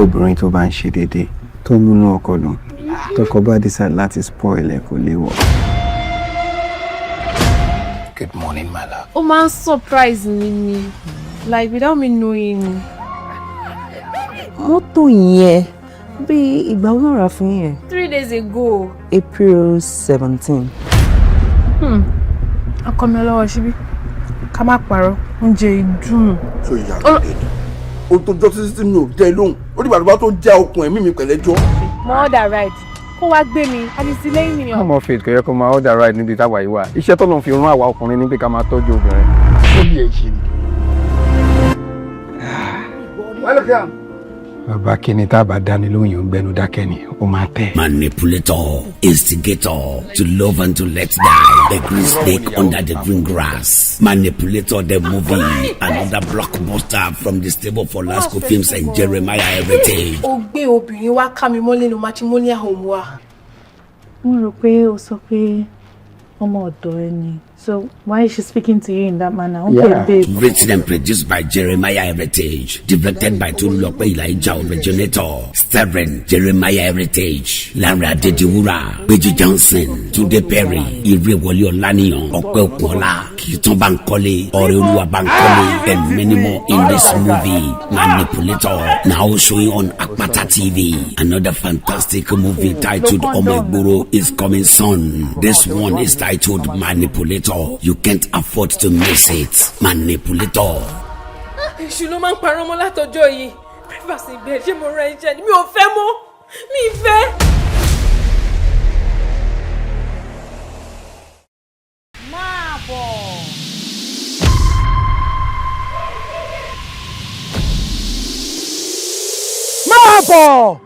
Obìnrin tó bá ń ṣe déédéé, tó múnú ọkọ dùn, tọkọ bá decide láti spoil ẹ, kò léwọ. Good morning, my love. Ó máa ń surprise mi ni, like without me knowing. Mọ́tò yẹn, bí ìgbà wo náà rà fún yẹn? 3 days ago. April 17. Ọkọ mi ọlọ́wọ́ síbí, ká má parọ́, oúnjẹ ìdùn. Tó ìyá rẹ̀ ni o tó jọ títí tí mi ò dẹ́ lóhùn, ó dìgbà tó bá tó já okùn ẹ̀mí mi pẹ̀lẹ́jọ́. Mo order ride kó wá gbé mi àti sí lẹ́yìn nìyẹn. Come off it. Kò yẹ kó máa order ride níbi táwa yìí wà. Iṣẹ́ tó lọ́n fi rán àwa ọkùnrin ní pé ká máa tọ́jú obìnrin. Ó bí ẹ ṣe ni. Wọ́n lọ kí a. Bàbá, kíni tá a bá dání lóhùn yóò gbẹnu dákẹ́ ni ó máa tẹ̀. Manipulator, instigator, to love and to let die, the green snake under the green grass. Manipulator the movie, another blockbuster from the stable for Lasco Films and Jeremiah Heritage. Ó gbé obìnrin wá ká mi mọ́lé nu matrimonial home wa. Mo rò pé o sọ pé ọmọ ọ̀dọ̀ ẹ ni. So why is she speaking to you in that manner? Okay, babe. Written and produced by Jeremiah Heritage. Directed by Tolulope Elijah Originator. Starring Jeremiah Heritage, Lanre Adediwura, Peju Johnson, Tunde Perry, Irewole Olaniyan, Ọpẹ́ Okunola, Kitan Bankole, Ọ̀rẹ́olúwa Bankole, and many more in this movie. Manipulator, now showing on Akpata TV. Another fantastic movie titled Ọmọ Ìgboro is coming soon. This one is titled Manipulator. You can't afford to miss it. Manipulator. Èṣù ló máa ń parọ́ mọ́ látọjọ́ yìí. Privacy bẹ́ẹ̀, ṣé mo rẹ iṣẹ́ ni? Mi ò fẹ́ mọ́, mi ì fẹ́. Máa bọ̀. Máa bọ̀.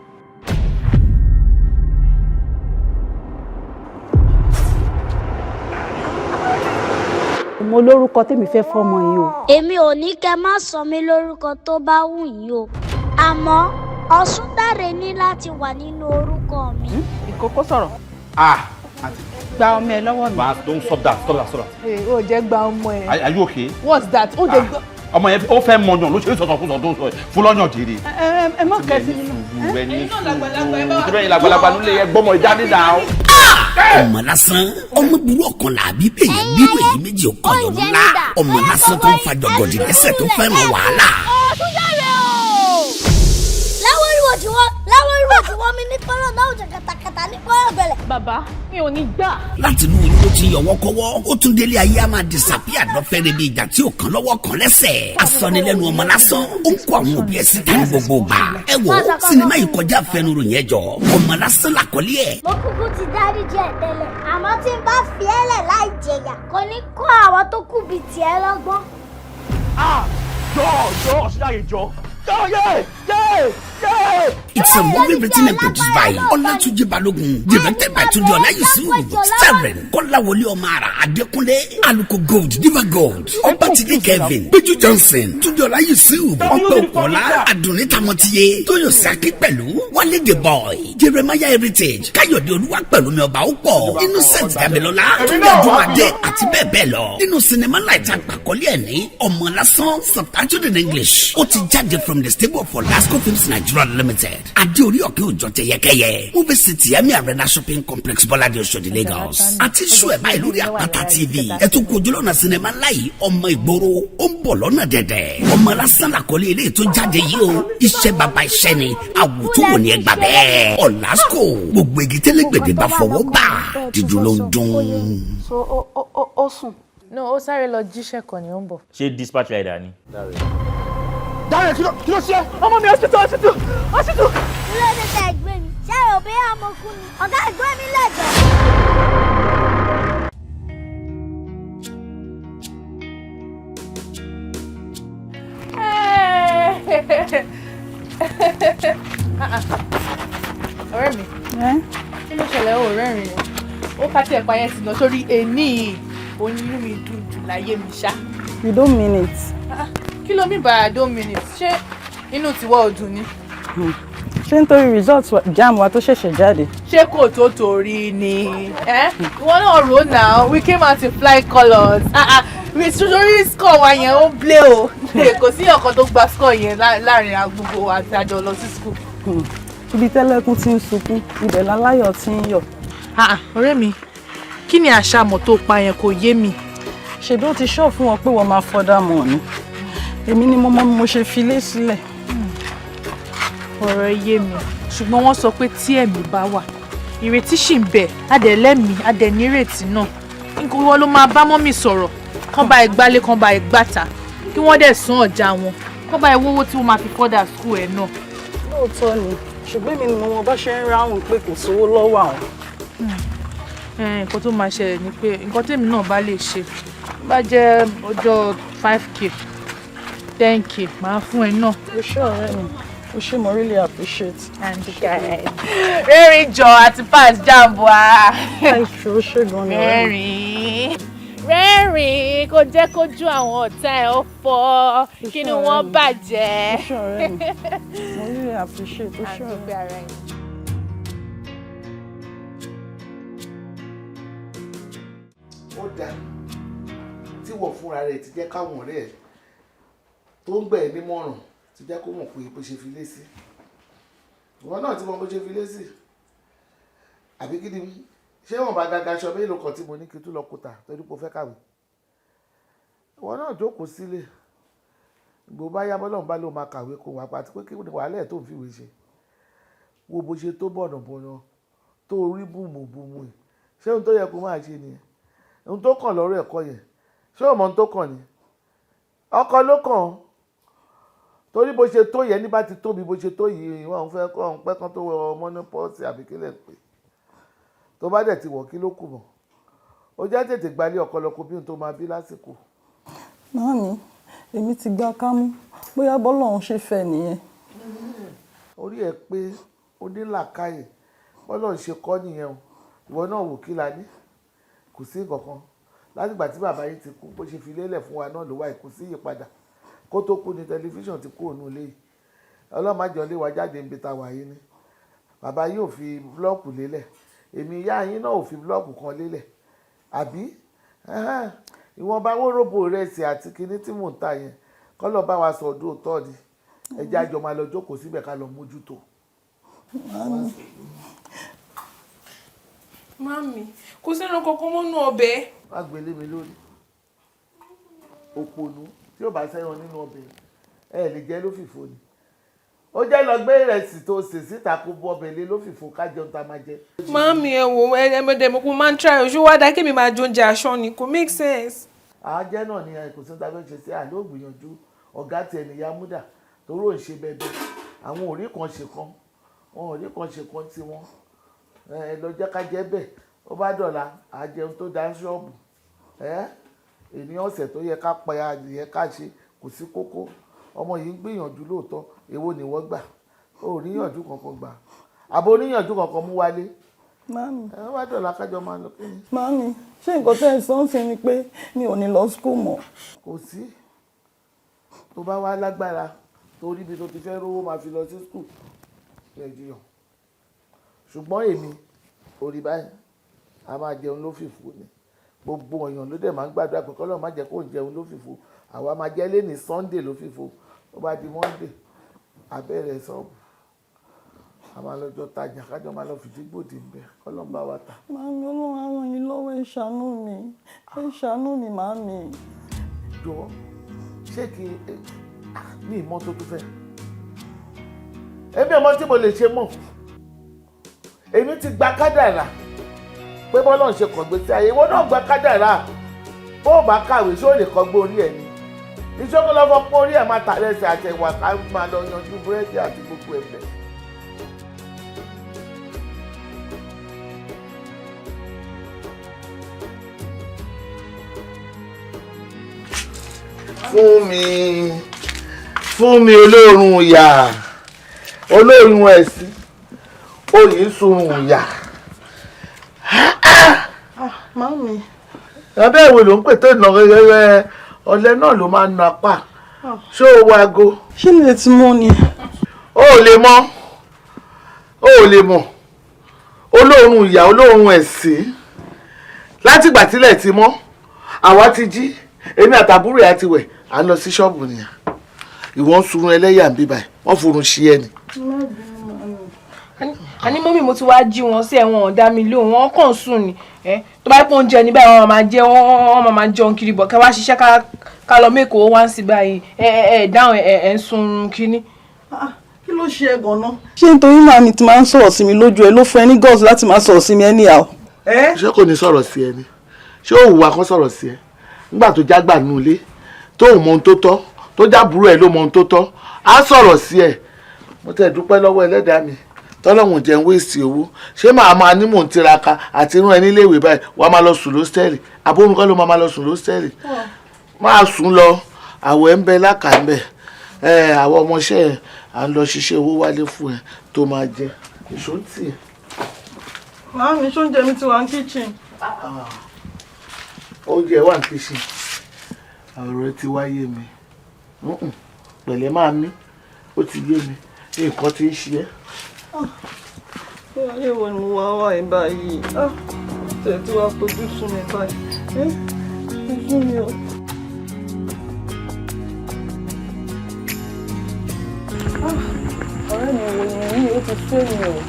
Mo lórúkọ tèmi fẹ́ fọmọ yìí o. Èmi ò ní kẹ́ má sọ mí lórúkọ tó bá wù yín o, àmọ́ Ọ̀ṣúndàrẹ́ ní láti wà nínú orúkọ mi. Ìkókó sọ̀rọ̀. Ah, aunty. Gba ọmọ ẹ lọ́wọ́ mi. Ma, don't stop that, stop that, stop that. Ee, ó jẹ́ gba ọmọ ẹ. Are you okay? What's that? Ó jẹ́ gbọ́. Ọmọ yẹn, ó fẹ́ mọyàn ló ṣe é sọ̀tọ̀ kó sọ̀ tó ń sọ yìí. Fún lọ́yàn jèrè. Ẹ ẹ má kẹ́ sí mi náà. Sùúrù, ẹni sùúrù. Síbẹ̀ yìí làgbàlagbà nílé yẹn gbọ́mọ ìdání náà. Ọmọ lásán, ọmọ burú ọ̀kan làbí bẹ́yẹn bírò èyí méjì ó kàn lọ́rùn ńlá. Ọmọ lásán tó ń fa jọgọdì lẹ́sẹ̀, tó fẹ́ràn wàhálà. Ọ̀ṣúndàrẹ́ o. Láwọn ìwò tí wọ́n, láwọn ìwò tí wọ́n mi ní kọ́rọ̀ náà jẹ kàtàkàtà ní kọ́rọ̀ bẹ̀rẹ̀. Bàbá, mi ò ní gbà. Láti inú oyún ló ti yọwọ́ kọ́wọ́, ó tún délé ayé, a máa disappear lọ́fẹ́rẹ́ bí ìjà tí ò kàn lọ́wọ́ kan lẹ́sẹ̀. Asọnilẹ́nu ọmọ lásán, ó ń kó àwọn òbí ẹ̀ síta ní gbogbo gbà. Ẹ wo sinimá yìí, kọjá fẹnuru yẹn jọ. Ọmọ lásán làkọ́lé ẹ̀. Mo kúkú ti dáríjì ẹ̀ tẹ́lẹ̀, àmọ́ tí n bá fi ẹ́ lẹ̀ láì jẹ̀yà, kò ní kó àwọn tó kù bíi tiẹ̀ lọ́gbọ́n. Ah, jọ jọ, Ọ̀ṣúndàrẹ́, jọ. Jọ yé yé yé. It's a movie written and produced by Olatunji Balogun, directed by Tunde Ola Yusuf, starring Kọ́láwọlé Ọmọ-Ara Adékúnlé, Aluko Gold, Diva Gold, Ọbátidé Kevin, Péjú Johnson, Tunde Ola Yusuf, Ọpẹ́ Òkọ́lá, Adùnní Tamọ́tiyé, Tóyọ̀sí Akínpẹ̀lú, Wálé the Boy, Jeremiah Heritage, Káyọ̀dé Olúwapẹ̀lúmi Ọba Ọ̀pọ̀, Innocent Damilọ́lá, Túndé Àjùmọ̀dé àti bẹ́ẹ̀ bẹ́ẹ̀ lọ. Nínú sinimá láìta àpàkọ́lé ẹ̀ ní Ọmọ Lásán, subtitled in English. Ó ti jáde from the stable for Lasco Films Nigeria Limited. Adé orí ọ̀kẹ́ òjò tẹ̀yẹkẹyẹ. Movie City, Emi Arena Shopping Complex, Bọ́ládé, Oṣòdì, Lagos. Àti ṣú ẹ̀ báyìí lórí Àpáta TV. Ẹ tún kojú lọ́nà sinimá ńlá yìí, Ọmọ Ìgboro, ó ń bọ̀ lọ́nà dẹ̀dẹ̀. Ọmọ Lásán làkọ́lé eléyìí tó jáde yìí o. Iṣẹ́ baba iṣẹ́ ni, àwùjọ ní ẹgbà bẹ́ẹ̀. Ọ̀làsíkò gbogbo igi tẹ́lẹ̀gbẹ̀dẹ̀ bá fọwọ́ bà, dídùn ló ń dún. So ó sùn. No, ó sáré lọ jíṣẹ́ kan ni, ó ń bọ̀. Ṣé dispatch rider ni? Dáre, kí ló ṣe? Ọmọ mi, hospital, hospital, hospital. Kí ló dé tẹ́ ẹgbẹ́ mi? Ṣé ẹ rò bí ọmọ kú ni? Ọ̀gá, ẹgbẹ́ mi lẹ́jọ́. Ọ̀rẹ́ mi, kí ló ṣẹlẹ̀? Ó rẹ́rìn-ín o. Ó ká tiẹ̀ pa yẹn sí lọ sórí èní yìí. Ó ní inú mi dùn jù láyé mi ṣá. You don't mean it. Kí ló mean by "I don't mean it"? Ṣé inú tiwọ́ ò dùn ni? Ṣé nítorí result JAMB wa tó ṣẹ̀ṣẹ̀ jáde? Ṣé kò tó torí ni? Ìwọ náà rò ó now, we came out in fly colours. Ah, ah. Sórí score wa yẹn, ó blé o. Kò sí ọ̀kan tó gba score yẹn láàrin gbogbo àti àjọ lọ sí school. Ibi tẹ́lẹ̀kún ti ń sunkún, ibẹ̀ láláyọ̀ ti ń yọ̀. Ah, ọ̀rẹ́ mi, kí ni àṣàmọ̀ tó pa yẹn? Kò yé mi. Ṣèbí ó ti ṣọ́ fún wọn pé wọ́n máa fọ́dà mọ̀ ni. Èmi ni mo mọ bí mo ṣe filé sílẹ̀. Ọ̀rọ̀ yé mi, ṣùgbọ́n wọ́n sọ pé tí ẹ̀mí bá wà, ìrètí ṣì ń bẹ. Adẹ̀ lẹ́mìí, adẹ̀ nírètí náà. Nǹkan wọn ló máa bá mummy sọ̀rọ̀, kán bá ẹ gbálé, kán bá ẹ gbàtà, kí wọ́n dẹ̀ sún ọjà wọn, kán bá ẹ wówó tí wọ́n máa fi further school ẹ̀ náà. Lóòótọ́ ni, ṣùgbọ́n èmi ni mo mọ bá ṣe ń ráhùn pé kò sówó lọ́wọ́ àwọn. Nǹkan tó máa ṣẹlẹ̀ ni pé nǹkan tèmi náà bá lè ṣe, bá jẹ́ ọjọ́ 5K, 10K, máa fún ẹ náà. O ṣé, ọ̀rẹ́ mi, o ṣé, mo really appreciate. Rẹ́rìn jọ àti pass JAMB wa. Ṣé o ṣé gan ni, ọ̀rẹ́ mi. Rẹ́rìn rẹ́rìn, kò jẹ́ kójú àwọn ọ̀tá ẹ̀ ó fọ́, kí ni wọ́n bàjẹ́. O ṣé, ọ̀rẹ́ mi, mo really appreciate. O ṣé, ọ̀rẹ́ mi. Ó dáa tí wọ́n fúnra rẹ̀ ti jẹ́ káwọn ọ̀rẹ́ ẹ̀ tó ń gbẹ̀ ẹ́ nímọ̀ràn ti jẹ́ kó mọ̀ pé bó ṣe fi lé sí ìwọ náà ti mọ bó ṣe fi lé sí, àbí kí ni? Ṣé wọn bá gaga aṣọ mélòó kan tí mo ní kí n tún lọ kó tà torí pé o fẹ́ kàwé? Ìwọ náà jókòó sílé. Ìgbò bá yá, bọ́lọ́run bá ló máa kàwé, kó wà pàtí pé kí ni wàhálà ẹ̀ tó ń fìwé ṣe? Wo bó ṣe tó bọ̀nàbọ̀nà tó rí bùmùbùmù ẹ̀. Ṣé ohun tó yẹ kó máa ṣe nìyẹn? Ohun tó kàn lọ́rọ̀ ẹ̀kọ́ yẹn, ṣé o mọ ohun tó kàn ni? Ọkọ ló kàn án, torí bó ṣe tó yẹn, ní bá ti tóbi bó ṣe tó yìí, wọn fẹ́ kọ́ ọ̀hún pẹ́ kán tó wọ menopause àbí kílẹ̀ pé tó bá dẹ̀ ti wọ̀, kí ló kù mọ́? Ó jẹ́ tètè gbalé ọkọ lọ, kó bí ohun tó máa bí lásìkò. Màámi, èmi ti gba kámú, bóyá bọ́lọ́run ṣe fẹ́ nìyẹn. Orí ẹ pé, ó ní làákàyè. Bọ́lọ́run ṣe kọ́ nìyẹn o. Ìwọ náà wò, kí la ní? Kò sí nǹkan kan látìgbà tí bàbá yìí ti kú. Bó ṣe fi lélẹ̀ fún wa náà ló wà, kò sí ìyípadà. Kó tó kú ní tẹlifíṣàn ti kú òun lé yìí. Ọlọ́màjọ lé wa jáde níbi tá a wà yìí ni. Bàbá yìí ò fi búlọ́ọ̀kù lélẹ̀, èmi ìyá yín náà ò fi búlọ́ọ̀kù kan lélẹ̀, àbí ìwọ̀nba wóróbo ìrẹsì àti kinní tí mò ń ta yẹn, kọ́ lọ́ọ́ bá wa sọ ọdún òótọ́ ni. Ẹjẹ́ àjọ máa lọ jókòó síbẹ̀, ká lọ mójútó. Màámi. Mami, kò sẹ́ran kankan mọ́nú ọbẹ̀. Má gbélé mi lórí. Òpònú, tí ó bá sẹ́ran nínú ọbẹ̀, ẹ lè jẹ́ lófìfo ni. Ó jẹ́ lọ gbé ìrẹsì tó sè síta, kó bu ọbẹ̀ lé lófìfo, ká jẹun tá a máa jẹ. Mami, ẹ wò ẹ, ẹ mọ̀ kó máa ń try oṣù wá dá kémi máa jẹ oúnjẹ aṣọ ni, kò make sense. Àájẹ́ náà ni, kò sí ní ta fẹ́ ṣe sí àlọ́ ògbìyànjú. Ọ̀gá tiẹ̀ nìyá múdà torí ò ń ṣe bẹ́ẹ̀. Àwọn òrí kan ṣe kan, wọn òrí kan ṣe kan tí wọ́n ẹ lọ jẹ́ ká jẹ́ bẹ́ẹ̀. Ó bá dọ̀la, àjẹun tó dá ṣọ́ọ̀bù ẹ. Ènìyàn ọ̀sẹ̀ tó yẹ ká pa adìyẹ ká ṣe, kò sí kókó. Ọmọ yìí ń gbìyànjú lóòótọ́. Èwo ni wọ́n gbà? Ó níyànjú kankan gbà, àbò oníyànjú kankan mú wálé. Màámi. Ẹ wá dọ̀la, kájọ máa lọ, kí ni. Màámi, ṣé nǹkan tẹ́ ẹ sọ ń sin ni pé mi ò ní lọ school mọ́? Kò sí. Tó bá wá lágbára, torí ibi tó ti fẹ́ rówó máa fi lọ sí school ẹ̀ jiyàn, ṣùgbọ́n èmi orí báyìí, a máa jẹun lófìfo ni. Gbogbo èèyàn ló dẹ̀ máa ń gbàdúrà pé kọ́lọ́run má jẹ́ kó ń jẹun lófìfo. Àwa máa jẹ́ lẹ́ni Sunday lófìfo, ó bá di Monday, abẹ́rẹ́ sọ́ọ̀bù, a máa lọ́jọ́ tajà, kájọ máa lọ fìdí gbòdì ń bẹ, kọ́lọ́run bá wa tà. Màámi, Ọlọ́run á ràn yín lọ́wọ́. Ẹ ṣàánú mi, ẹ ṣàánú mi, màámi. Jọ, ṣé kí ní ìmọ̀ tó tún fẹ́? Èmi ọmọ tí mo lè ṣe mọ̀, èmi ti gba kádàrà pé bọ́lá ń ṣe kọ̀gbé sí ayé. Ìwọ náà gba kádàrà. Bó o bá kàwé, ṣé o lè kọ́gbé orí ẹ̀ ni? Ìṣòro lọ́fọ́ pọ́n orí ẹ̀ máa tà rẹsì àti ẹ̀wà, ká máa lọ yanjú búrẹ́dì àti gbogbo ẹ̀fẹ̀. Fún mi, fún mi, olóorun ìyà, olóorun ẹ̀sìn, oyè sunrun ìyà. Màámi. Abẹ́ ìwé ló ń pè tó ìnà rẹ́rẹ́. Ọ̀lẹ náà ló máa ń na apá. Ṣé o wo aago? Ṣé mi lè ti mú ni? O ò lè mọ̀, o ò lè mọ̀. Olóorun ìyà, olóorun ẹ̀sìn, látìgbà tílẹ̀ ti mọ́ àwa ti jí. Èmi àtàbúrò ẹ̀ ti wẹ̀, à ń lọ sí ṣọ́ọ̀bù nìyẹn. Ìwọ ń sunrun ẹlẹ́yà ń bí báyìí, wọ́n forun ṣí ẹ ni. Àní mọ́mí, mo ti wá jí wọn sí ẹ̀wọ̀n, ọ̀dà mi lóhùn, wọn kàn sùn ni. Tó bá pọ́n oúnjẹ níbẹ̀, wọ́n máa jẹ, wọ́n máa jẹun kiri bọ̀ ká wá ṣiṣẹ́, ká lọ mẹ́kọ̀ọ́ wá ń sí báyìí. Ẹ ẹ dáhùn, ẹ ń sunrun kínní. Kí ló ṣe ẹ gan-an? Ṣé nítorí màmí ti máa ń sọ̀rọ̀ sí mi lójú ẹ ló fún ẹ ní guts láti máa sọ̀rọ̀ sí mi anyhow? Ṣé kò ní sọ̀rọ̀ sí ẹ ni? Ṣé òwúwa kan sọ̀rọ̀ sí ẹ nígbà tó jágbà nínú ilé, tó ò mọ ohun tó tọ́, tó jábúrò ẹ ló mọ ohun tó tọ́, á sọ̀rọ̀ sí ẹ? Mo tẹ̀ dúpẹ́ lọ́wọ́ ẹlẹ́dàá mi tọ́lọ́hún jẹun waste owó. Ṣé màá máa ní mò ń tiraka àti irun ẹ níléèwé báyìí, wàá máa lọ sùn l'hostel? Àbórun kọ́ ló máa lọ sùn l'hostel? Máa sùn lọ, àwẹ̀ ń bẹ lákà ń bẹ. Ẹ àwọn ọmọọṣẹ́ ẹ, à ń lọ ṣiṣẹ́ owó wálé fún ẹ tó máa jẹ èso ń tì ẹ. Màámi, ṣóúnjẹ mi ti wà ní kitchen? Oúnjẹ wà ní kitchen. Ọ̀rọ̀ ti wáyé mi. Pẹ̀lẹ́, máa mí, ó ti yé mi, nǹkan ti ń ṣe ẹ́. Ayé wo ni mo wá wà yìí báyìí? Tẹ̀ tí wàá fojú sún mi báyìí. Ojú mi o. Ọ̀rẹ́ mi, wo ni yìí, ó ti sú mi o.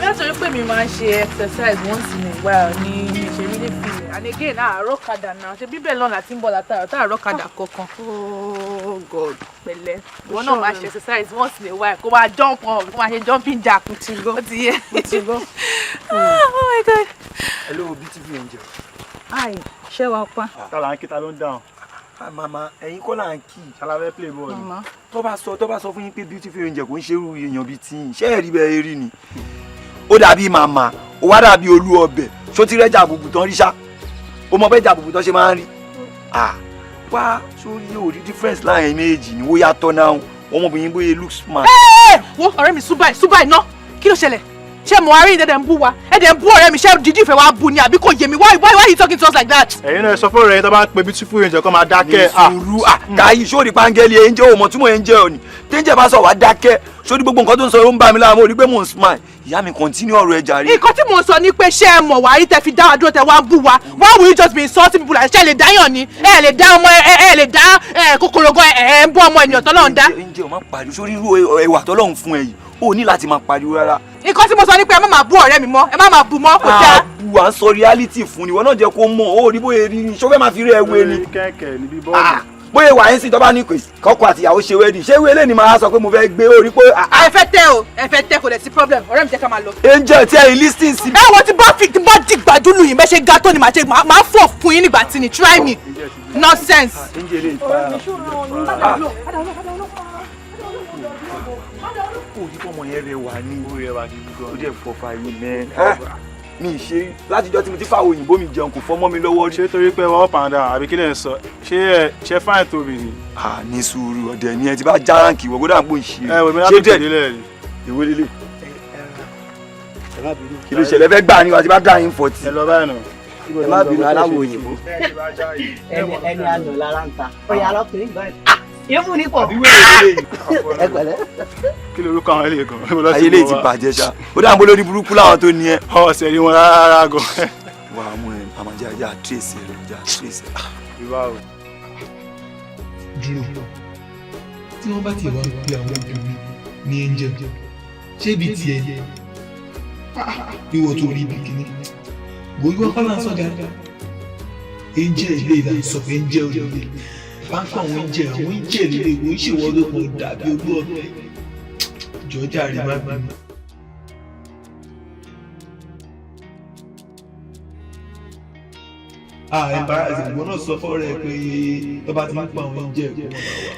Látòrí pé mi máa ń ṣe exercise once in a while ní mi ṣe really feel it. And again, àárọ̀ kadà náà ṣe bíbẹ̀ lọ́nà àti ń bọ̀ látàrọ̀ táàrọ̀ kadà kankan. Oh God. Pẹ̀lẹ́, ìwọ náà máa ṣe exercise once in a while, kó máa jump up, kó máa ṣe jumping jack. Mo ti gbọ́. Ó ti yẹ. Mo ti gbọ́. Oh my God. Hello, beautiful angel. Hi, ṣé wàá pa? Ta là ń kí, ta ló ń dáhùn? Màmá, ẹ̀yin kọ́ là ń kí. Ṣaláfẹ́ play ball ni. Màmá. Tó bá sọ fún yín pé beautiful angel kò ń ṣerú èèyàn bíi tíyìn, ṣé ẹ̀rí bẹ́ẹ̀ rí ni? Ó dàbí màmá, ó wá dàbí olú ọbẹ̀. Ṣó ti rẹ́jà àbùbù tán rí ṣá? Ó mọ bẹ́jà àbùbù tán ṣe máa ń rí. Ah, wá sórí, ò rí difference láàrin méjì ni, ó yàtọ̀ náà. Ọmọbìnrin bóyá look smart. Wo ọ̀rẹ́ mi, súbàì súbàì ná, kí ló ṣẹlẹ̀? Ṣé mo wá rí ẹ̀dẹ̀ ń bú wa, ẹ̀dẹ̀ ń bú ọ̀rẹ́ mi? Ṣé dídí ìfẹ́ wa bú ni àbí kò yé mi? Why you talking to us like that? Ẹ̀yin náà, sọ fún ọ̀rẹ́ yín, tó bá ń pe beautiful angel, kó máa dákẹ́. Ní sùúrù káyì, sórí pàǹgẹ́lì angel, ò mọ̀ túmọ̀ angel ò ní. Tẹ́ńjẹ́ bá sọ, wá dákẹ́. Sórí gbogbo nǹkan tó ń sọ, ó ń bá mi láàmú, ó rí pé mò ń smile. Ìyá mi, continue ọ̀rọ̀ ẹ jàre. Nǹkan tí mò ń sọ ni pé, ṣé ẹ mọ̀ wá rí tẹ fi dá wa dúró, tẹ wá ń bú wa? Why will you just be insulting people like, ṣé ẹ lè dáyàn ni? Ẹ lè dá ọmọ, ẹ lè dá kòkòrò gan, ẹ ń bú ọmọ ènìyàn tọ́lọ́run dá. Angel, má pariwo. Sórí irú ẹwà tọ́lọ́run fún ẹ yìí, ó ní láti máa pariwo rárá. Nǹkan tí mo sọ ni pé ẹ má máa bú ọ̀rẹ́ mi mọ́, ẹ má máa bú mọ́, kò dáa. Àbù à ń sọ reality fún ni, ìwọ náà jẹ́ kó mọ̀. Ó rí bóyá rí ni, ṣó fẹ́ máa fi rí ẹ wé ni? Kẹ̀kẹ́ níbi bọ́ọ̀lù. Bóyá wà ń sìn, tó bá ní pé kọ́kọ́ àti ìyàwó ṣe wedding, ṣé wíwélé ni màá sọ pé mo fẹ́ gbé? Ó rí pé. Ẹ fẹ́ tẹ́ o, ẹ fẹ́ tẹ́, kò dẹ̀ sí problem. Ọ̀rẹ́ mi, jẹ́ ká máa lọ. Angel, tí ẹ listen sí. Ẹ wo, tí bá fi tí bá dìgbàdúlù yìí, bẹ́ẹ̀ ṣe ga tó ni màá ṣe máa fọ̀ fún yín nígbà tí ni. Try me, nonsense. Angel lè pa ó rí pọ́mọ yẹn rẹwà ní. Ó rẹwà gidi gan. Ó jẹ́ fọfà yìí mẹ́ mi ṣe látijọ́ tí mo ti fáwọn òyìnbó mi jẹun, kò fọ́ mọ́ mi lọ́wọ́ rí. Ṣé torí pé wọ́n up and down, àbí kí lè ń sọ? Ṣé ẹ ṣe fine tóbi ni? À ní sùúrù, ọ̀dẹ̀ ni ẹ ti bá járáǹkì wọ̀ kódà ń pò ń ṣe. Ẹ wò mí látòkè délẹ̀ ni. Ìwé lélẹ̀, kí ló ṣẹlẹ̀? Fẹ́ gbà ní wa ti bá dá yín 40. Ẹ lọ báyìí nù. Ẹ má bínú, aláwọ̀ òyìnbó. Ẹni àná lára ń ta ọyà lọkùnrin gbọ́n ìfún ní pọ̀. Ẹ pẹ̀lẹ́. Kí lorúkọ àwọn eléyìí gan? Ayé lè ti bàjẹ́ ṣá, ó dáhùn bó lórí burúkú láwọn tó ní ẹ. Ọ̀sẹ̀ rí wọn rárá gan. Wà á mú ẹ, àmàjẹ́ ajá trace ẹ lọ, ajá trace ẹ. Ìwà o. Dúró, tí wọ́n bá ti wá ń pe àwọn obìnrin ní angel, ṣé ibi tiẹ̀ ni ìwọ tó rí ibi kìíní gbogbo ọkọ náà sọjà angel ilé ìlànà sọ pé angel ilé bá ń kọ àwọn angel ilé ìwò ń ṣèwọ́ ló kàn dàbí olú ọ̀bẹ. Jọjá rí, má bínú. Ah, embarrassing. Ìwọ náà sọ fọ́ọ̀rẹ́ pé tó bá ti ń pa àwọn angel, kó wọ́n máa wà.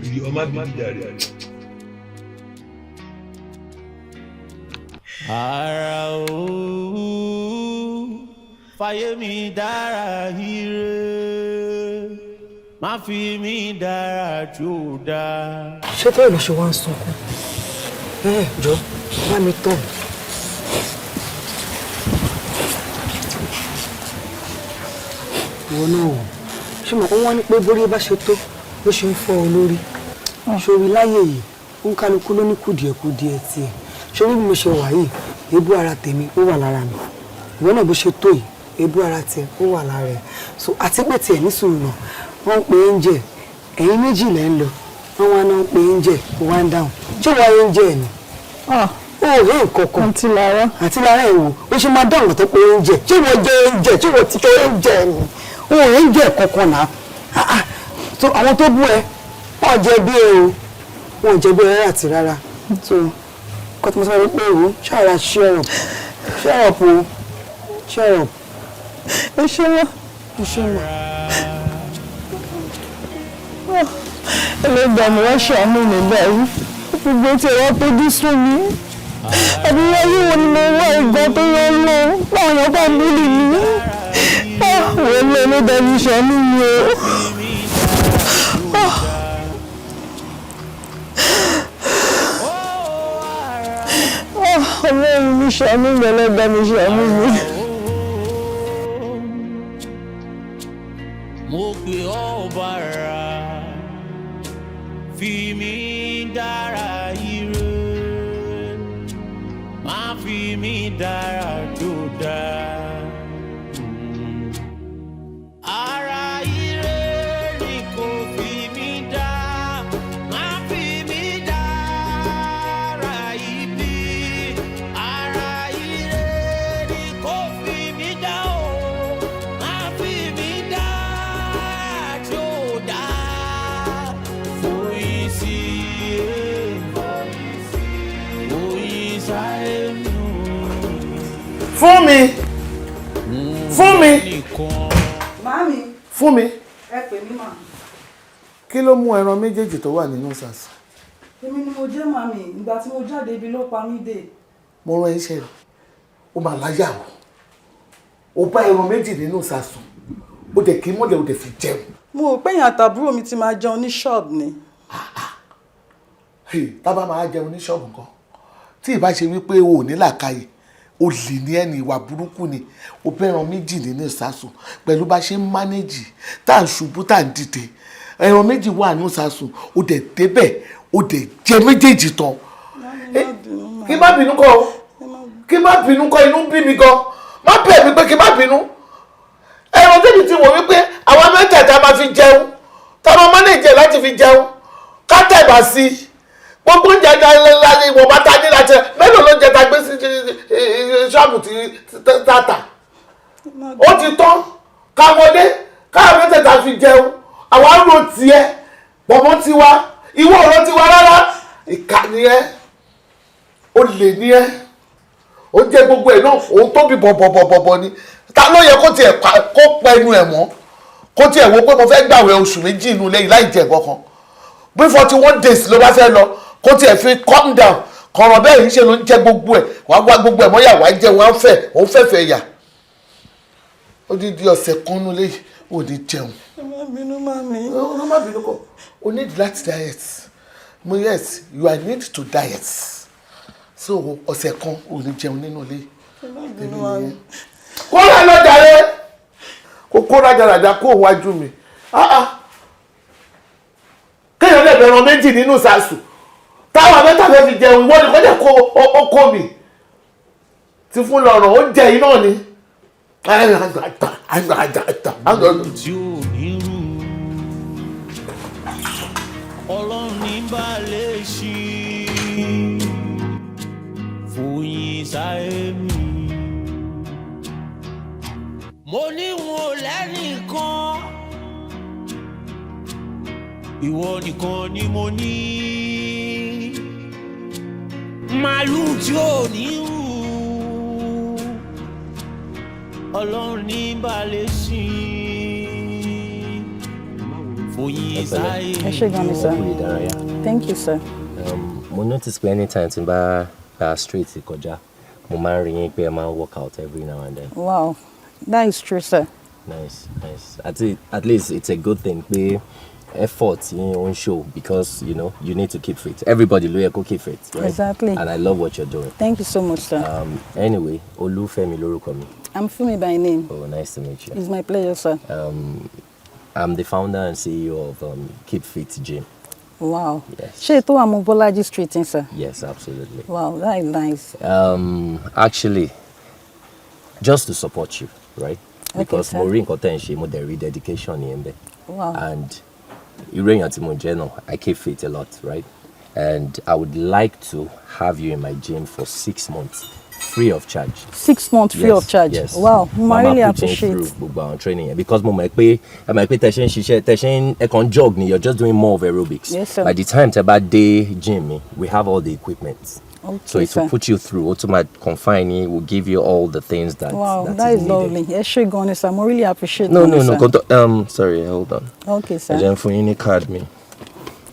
Ìyọ̀, má bínú jàre. Ara o, fàyè mi dára ire, má fi mi dára tí ó dáa. Ṣé tó ìlọ ṣe wá ń sunkún? Ẹ jọ, bá mi tọ̀. Ìwọ náà wò, ṣé mo kọ́ wọ́n ní pé bórí bá ṣe tó ló ṣe ń fọ́ ọ lórí sórí láyé yìí, ń kálukú ló ní kùdìẹ̀kudiẹ tiẹ̀. Sórí bí mo ṣe wà yìí, Èébú ara tèmi ó wà lára mi, ìwọ náà bó ṣe tó yìí, èébú ara tiẹ̀ ó wà lára ẹ̀. So àti pé tiẹ̀ ní sùúrù náà, wọ́n ń pe angel, ẹ̀yin méjì lẹ́ ń lọ, wọ́n wá náà ń pe angel, ó wá ń dáhùn. Ṣé wàá angel ni? Ó rí nǹkan kan. Àǹtí Lára. Àǹtí Lára, ẹ̀ wò ó, ṣe máa dáhùn tó pé angel? Ṣé wọ́n jẹ́ angel? Ṣé wọ́n ti tó angel ni? Ó rí angel kankan náà. Ah, ah. So àwọn tó bú ẹ, wọ́n jẹ́ bí ẹ o, wọ́n jẹ́ bí ẹ rárá àti rárá. So kọ́ tí mo sọ pé o ṣáà cheer up, cheer up o, cheer up. Ẹ ṣé wọ́n. Ẹ ṣé wọ́n. Ẹlẹ́gbàá mi wá ṣàánú mi báyìí, gbogbo tí ẹ wá tójú sún mi. Àbí ayé wo ni mo wá ìgbà tó yọ lọ báwọn èèyàn bá ń bully mi? Wọ́n lé, ẹlẹ́dàá mi, ṣàánú mi o. Ah. Ah, Ọlọ́run mi, ṣàánú mi. Ẹlẹ́dàá mi, ṣàánú mi. Mo pè ọ́ bàrà, fi mí dára ire, má fi mí dára tó dáa. Ara ire ni kò fi mí dá, má fi mí dára ibi. Ara ire ni kò fi mí dá o, má fi mí dá tó dá. Foyín sí, foyín sáyé nù. Fún mi, fún mi. Màámi. Fún mi. Ẹ pè mí mà. Kí ló mú ẹran méjèèjì tó wà nínú sàṣù? Èmi ni mo jẹ́, màámi. Ìgbà tí mo jáde, ibi ló pa mí dé. Mo rán iṣẹ́ rẹ̀, ó máa láyà o. Ó bá ẹran méjì nínú sàṣù, ó dẹ̀ kí mọ́lẹ̀, ó dẹ̀ fi jẹun. Mo rò pé èèyàn àtàbúrò mi ti máa jẹun ní ṣọ́ọ̀bù ni. Hey, tá bá máa jẹun ní ṣọ́ọ̀bù nǹkan, tí ìbá ṣe wípé o ò ní làákàyè, o lè ní ẹni ìwà burúkú ni. O bẹ́ran méjì nínú ìsásùn, pẹ̀lú bá ṣe ń manage, tá à ń ṣubú, tá à ń dìde, ẹran méjì wà nínú ìsásùn, o dẹ̀ débẹ̀, o dẹ̀ jẹ méjèèjì tán. Kí má bínú kọ́ o, kí má bínú kọ́, inú ń bí mi gan. Má bẹ̀ mí pé kí má bínú. Ẹran tẹ́bi ti wò wípé àwọn mẹ́tẹ̀ẹ̀ta máa fi jẹun, tá a máa manage láti fi jẹun, ká tẹ̀bà sí i, gbogbo oúnjẹ lálẹ́ ìwọ̀n bá ta ní láti mélòó ló ń jẹ ta gbé sí ṣọ́ọ̀bù tí tàtà, ó ti tán, ká wọlé, káwọn mẹ́tẹ̀ẹ̀ta fi jẹun. Àwa ń ro tiẹ̀ pọ̀mọ́ tiwa, ìwọ ọ̀rọ̀ tiwa rárá. Ìkà ni ẹ́, ó lè ní ẹ́, ó jẹ́ gbogbo ẹ̀ náà, òun tóbi bọ̀bọ̀bọ̀bọ̀ ni. Ta ló yẹ kó tiẹ̀ kó pẹnu ẹ̀ mọ́, kó tiẹ̀ wo pé mo fẹ́ gbàwẹ̀ oṣù 2 inú ilé yìí láì jẹ nǹkan kan? Bí 41 days ló bá fẹ́ lọ, kó tiẹ̀ fi calm down kọ̀rọ̀ bẹ́ẹ̀ yìí ṣe ló ń jẹ gbogbo ẹ̀, wàá wá gbogbo ẹ̀ mọ́yà, wàá jẹ, wàá fẹ́, òun fẹ́fẹ́ yà. Odidi ọ̀sẹ̀ kan nulẹ̀ yìí, ò ní jẹun. Ẹ má bínú, màmí. Ó má bínú kọ́. O need láti diet mo. Yes, you are need to diet. So ọ̀sẹ̀ kan, ò ní jẹun nínú ilé. Ẹ má bínú, màmí. Kó rà lọ jàre, kó kó rádaràda kó wájú mi. Ah, ah. Kéèyàn lè bẹ̀rẹ̀ méjì nínú sàṣù táwọn mẹ́ta fẹ́ fi jẹun, ìwọ ni kò jẹ́ kó ó kó mi ti fún lọ́rọ̀ oúnjẹ yìí náà ni. Tí ò ní rú, Ọlọ́run ní balẹ̀ ṣí fòyìn sáyé mi. Mo ní wọn ò lẹ́nìkan, ìwọ nìkan ni mo ní. Màálù tí ò ní rú, Ọlọ́run ní balẹ̀ sí fòyìn sáyé. Ẹ ṣé gan ni, sir. Ẹ kú ìdárayá. Thank you, sir. Mo notice pé anytime tí n bá gba street kọjá, mo máa ń rí yín pé ẹ máa ń work out every now and then. Wow, that is true, sir. Nice, nice. At least it's a good thing pé effort yín ó ń show, because you know you need to keep fit. Everybody ló yẹ kó keep fit, right? Exactly. And I love what you're doing. Thank you so much, sir. Anyway, Olúfẹ́mi lórúkọ mi. I'm Fumi by name. Oh, nice to meet you. It's my pleasure, sir. I'm the founder and CEO of Keep Fit Gym. Wow. Yes. Ṣé ètò àmú Bọ́lájí Street ń sir? Yes, absolutely. Wow, that is nice. Actually, just to support you, right? Okay, Because sir. mo rí nǹkan tẹ́ ń ṣe, mo dẹ̀ rí dedication yẹn bẹ́ẹ̀. Wow. And irú èèyàn tí mo jẹ́ náà, I keep fit a lot, right? And I would like to have you in my gym for 6 months, free of charge. 6 months free Yes, of charge. Yes. Wow, mo Màá really put yín appreciate. through gbogbo àwọn training yẹn because mo mọ̀ pé ẹ mọ̀ pé tẹ ṣe ń ṣiṣẹ́, tẹ ṣe ń ẹ kàn jog ni, you're just doing more of aerobics. Yes, sir. By the time tẹ bá dé gym mi, we have all the equipment. Okay, So it sir. will put you through, ó tún máa confine yín, will give you all the things that Wow, that, that is is needed. lovely. Ẹ ṣé gan ni sir, mo really appreciate. No, gan no, ni, no. sir. Sorry, hold on. Okay, sir. Ẹ jẹ́ n fún yín ní card mi.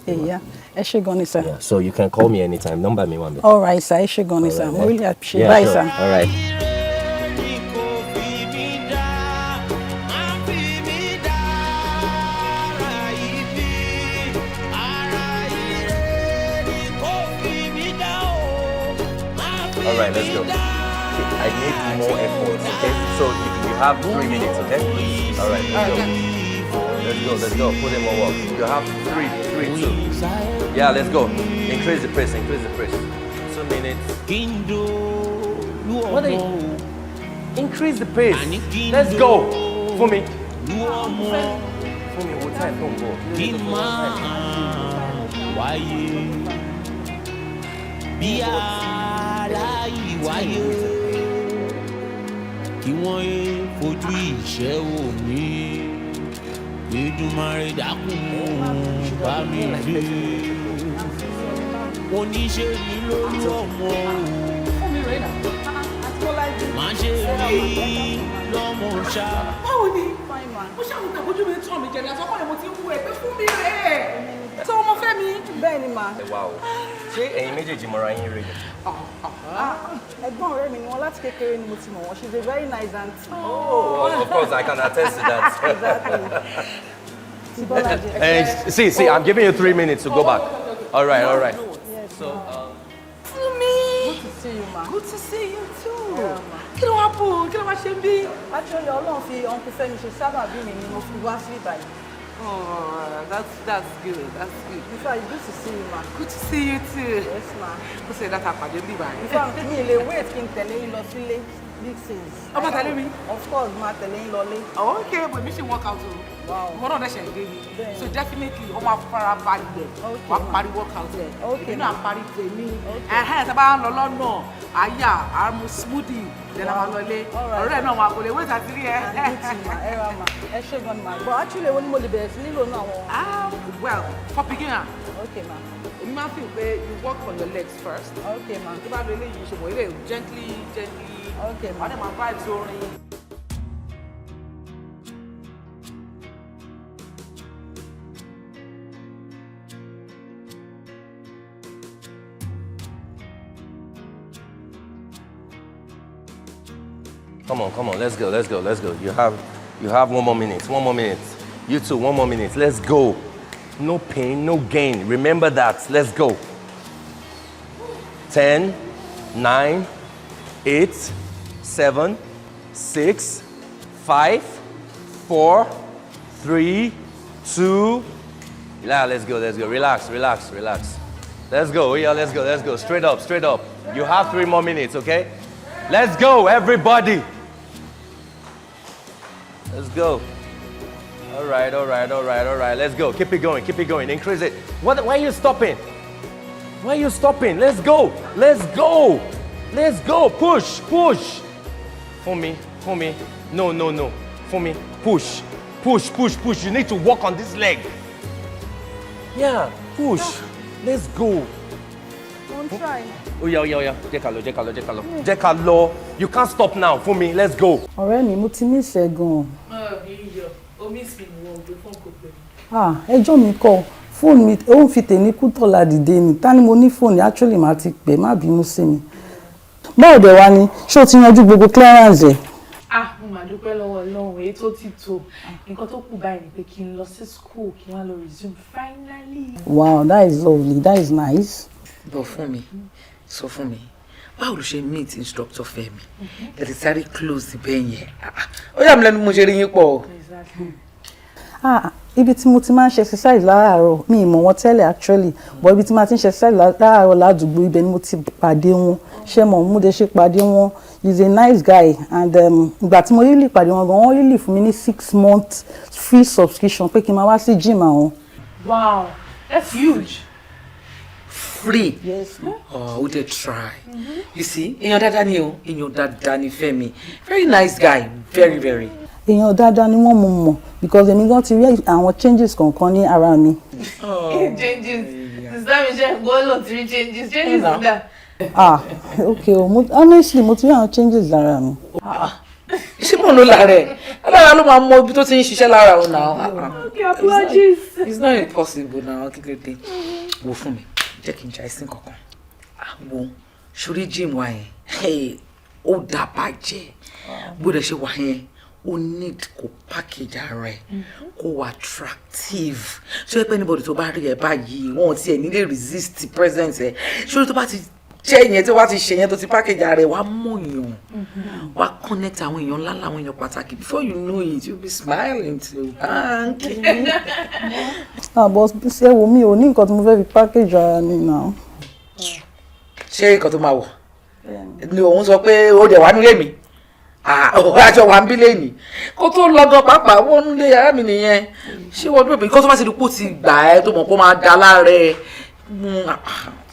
Yeah. Ẹ ṣé gan ni sir. Yeah, so you can call me anytime. Number mi wà ńbẹ̀. All right, sir. Ẹ ṣé gan ni sir. Mo Eh? really appreciate. Yeah, Bye, sure. sir. All right. All right, let's go. I need more effort, okay? So you have 3 minutes, okay? All right, let's go. Let's go, let's go. Put in more work. You have three, three, two. Yeah, let's go. Increase the pace, increase the pace. 2 minutes. What are you? Increase the pace. Let's go. Fumi. Fumi, what time? Don't go. Kí n máa wáyé bí aláìwáyé kí wọ́n yé fojú ìṣẹ́ wò mí. Èdùmàrè dákun bá mi dé, oníṣẹ́ mi lórí ọmọ o, má ṣe mí lọ́mọ ṣá. Báwo ni mo ṣàwọn ìtàkójú mi tàn mí jẹ ní àtọkọ rẹ, mo ti ń wú ẹ pé fún mi rẹ tó ọmọ fẹ́ mi. Bẹ́ẹ̀ ni mà. Ẹ wá o. Ṣé ẹ̀yin méjèèjì mọra yín rí ni? Ẹ̀gbọ́n ọ̀rẹ́ mi ni wọ́n, láti kékeré ni mo ti mọ̀ wọ́n. She's a very nice auntie. Oh, of course, I can attest to that. Exactly. Ti Bọ́lájí. See, see, I'm giving you 3 minutes to go back. All right, all right. So, Fún mi. Good to see you, ma. Good to see you too. Kí ló wá bò, kí ló wá ṣe ń bí? Actually, Ọlọ́run fi Uncle Fẹ́mi ṣe sábàbí mi ni mo fi wá sí ìbàyìí. Oh, that's good. That's good. In fact, it's good to see you, ma. Good to see you too. Yes, ma. Kó ṣe dáta pàdé bí báyìí. In fact, mi lè wait kí n tẹ̀lé yín lọ sílé, big sis. Ó máa tẹ̀lé mi? Of course, máa tẹ̀lé yín lọlé. Oh, okay, but mi ṣe work out o. Wow. Ìwọ náà dẹ̀ṣẹ̀ dé ni. So definitely, ó máa fara balẹ̀. Wàá parí workout ẹ̀. Èmi náà parí tèmi. Ẹ̀hẹ́n, tá a bá ń lọ lọ́nà, àyà, àmú smoothie, then a máa lọlé. Ọ̀rẹ́ náà máa kò lè wait àti rí ẹ. Ẹ ra ma, ẹ ṣé gan ni ma. But actually, èwo ni mo lè bẹ̀rẹ̀ sí nílò náà àwọn? Well, for beginner. Okay, ma. Èmi máa ń feel pé you work on your legs first. Okay, ma. Tó bá lo eléyìí, ṣùgbọ́n eléyìí gently, gently. Okay, ma. Wàá dẹ̀ máa vibe sórin. Come on, come on, let's go, let's go, let's go. You have one more minute, one more minute. You too, one more minute. Let's go. No pain, no gain. Remember that. Let's go. 10, 9, 8, 7, 6, 5, 4, 3, 2. Yeah, let's go, let's go. Relax, relax, relax. Let's go. Yeah, let's go, let's go. Straight up, straight up. You have 3 more minutes, okay? Let's go, everybody. Let's go. All right, all right, all right, all right. Let's go. Keep it going, keep it going. Increase it. What, why are you stopping? Why are you stopping? Let's go. Let's go. Let's go. Push, push. For me, for me. No, no, no. For me. Push, push, push, push. You need to work on this leg. Yeah, push. Let's go. Mo ń try. Oh, yeah, yeah, yeah. Jẹ́ ká lọ, jẹ́ ká lọ, jẹ́ ká lọ. Jẹ́ ká lọ. You can't stop now. Fún mi, let's go. Ọ̀rẹ́ mi, mo ti miss ẹ gan-an. Iyọ̀, o miss mi, wọ́n gbé fóònù kò pè mí. Ah, ẹjọ́ mi kọ́, fóònù mi ó ń fi tèmi kú tọ̀la dìde ni. Ta ni mo ní fóònù, actually màá ti pè, má bínú sí mi. Báwo dẹ̀ wá ni, ṣé o ti yanjú gbogbo clearance ẹ̀? Ah, mo mà dúpẹ́ lọ́wọ́ Ọlọ́run, èyí tó ti tó. Nǹkan tó kù báyìí ni pé kí n lọ sí school, kí n wá lọ resume finally. Wow, that is lovely, that is nice. Bọ̀ fún mi, sọ fún mi, báwo ló ṣe meet instructor Fẹ́mi ẹ ti sáré close bẹ́ẹ̀ yẹn? Ah, ah, ó yà mí lẹ́nu mo ṣe rí yín pọ̀ o. Ah, Ibi tí mo ti máa ń ṣe exercise láràárọ̀, mi ì mọ̀ wọ́n tẹ́lẹ̀ actually, but ibi tí mo ti ń ṣe exercise láràárọ̀ ládùúgbò, ibẹ̀ ni mo ti pàdé wọn. Ṣé mo mú de ṣe pàdé wọn? He's a nice guy and ìgbà tí mo really pàdé wọn gan, wọ́n really fún mi ní 6 months free subscription pé kí n máa wá sí gym àwọn. Wow, that's huge. Free? Yes. Oh, ó dẹ̀ try. You see, èèyàn dáadáa ni o, èèyàn dáadáa ni Fẹ́mi. Very nice guy, very very. Èèyàn dáadáa ni wọ́n, mo mọ̀, because èmi gan ti rí àwọn changes kọ̀ọ̀kan ní ara mi. Changes. Sister mi, ṣe gbọ́ lò three changes. Changes dà. Ah, okay o, mo honestly, mo ti rí àwọn changes lára mi. Ṣé mò ń lo lára ẹ̀? Alára ló máa mọ ibi tó ti ń ṣiṣẹ́ lára òun náà. Okay, apologies. It's not impossible now, kí ló dé? Wo fún mi, jẹ́ kí n jà ẹ̀sìn kankan. Wo sórí gym wa yẹn, hey, ó dá bàjẹ́. Bó dẹ̀ ṣe wà yẹn, ó need kó package ara ẹ̀, kó wà attractive. Ṣé pé anybody tó bá rí ẹ báyìí, wọn ò tiẹ̀ ní lè resist presence ẹ̀. Ṣé tó bá ti jẹ́ yẹn, tí wàá ti ṣe yẹn, tó ti package ara ẹ̀, wàá mọ̀yàn, wàá connect àwọn èèyàn ńlá, láwọn èèyàn pàtàkì. Before you know it, you be smiling to bank. Ah, but ṣé wo, mi ò ní nǹkan tí mo fẹ́ fi package ara mi náà. Ṣé nǹkan tó máa wọ̀ ni òun sọ pé ó dẹ̀ wá nílé mi? Aṣọ wa ń bí lẹ́nìí kó tó lọ gan pàápàá, wọ́n nílé yàrá mi nìyẹn. Ṣé wọ́n dúró bí kó tó bá ti di kó ti gbà ẹ́, tó mọ̀ kó máa da lára ẹ̀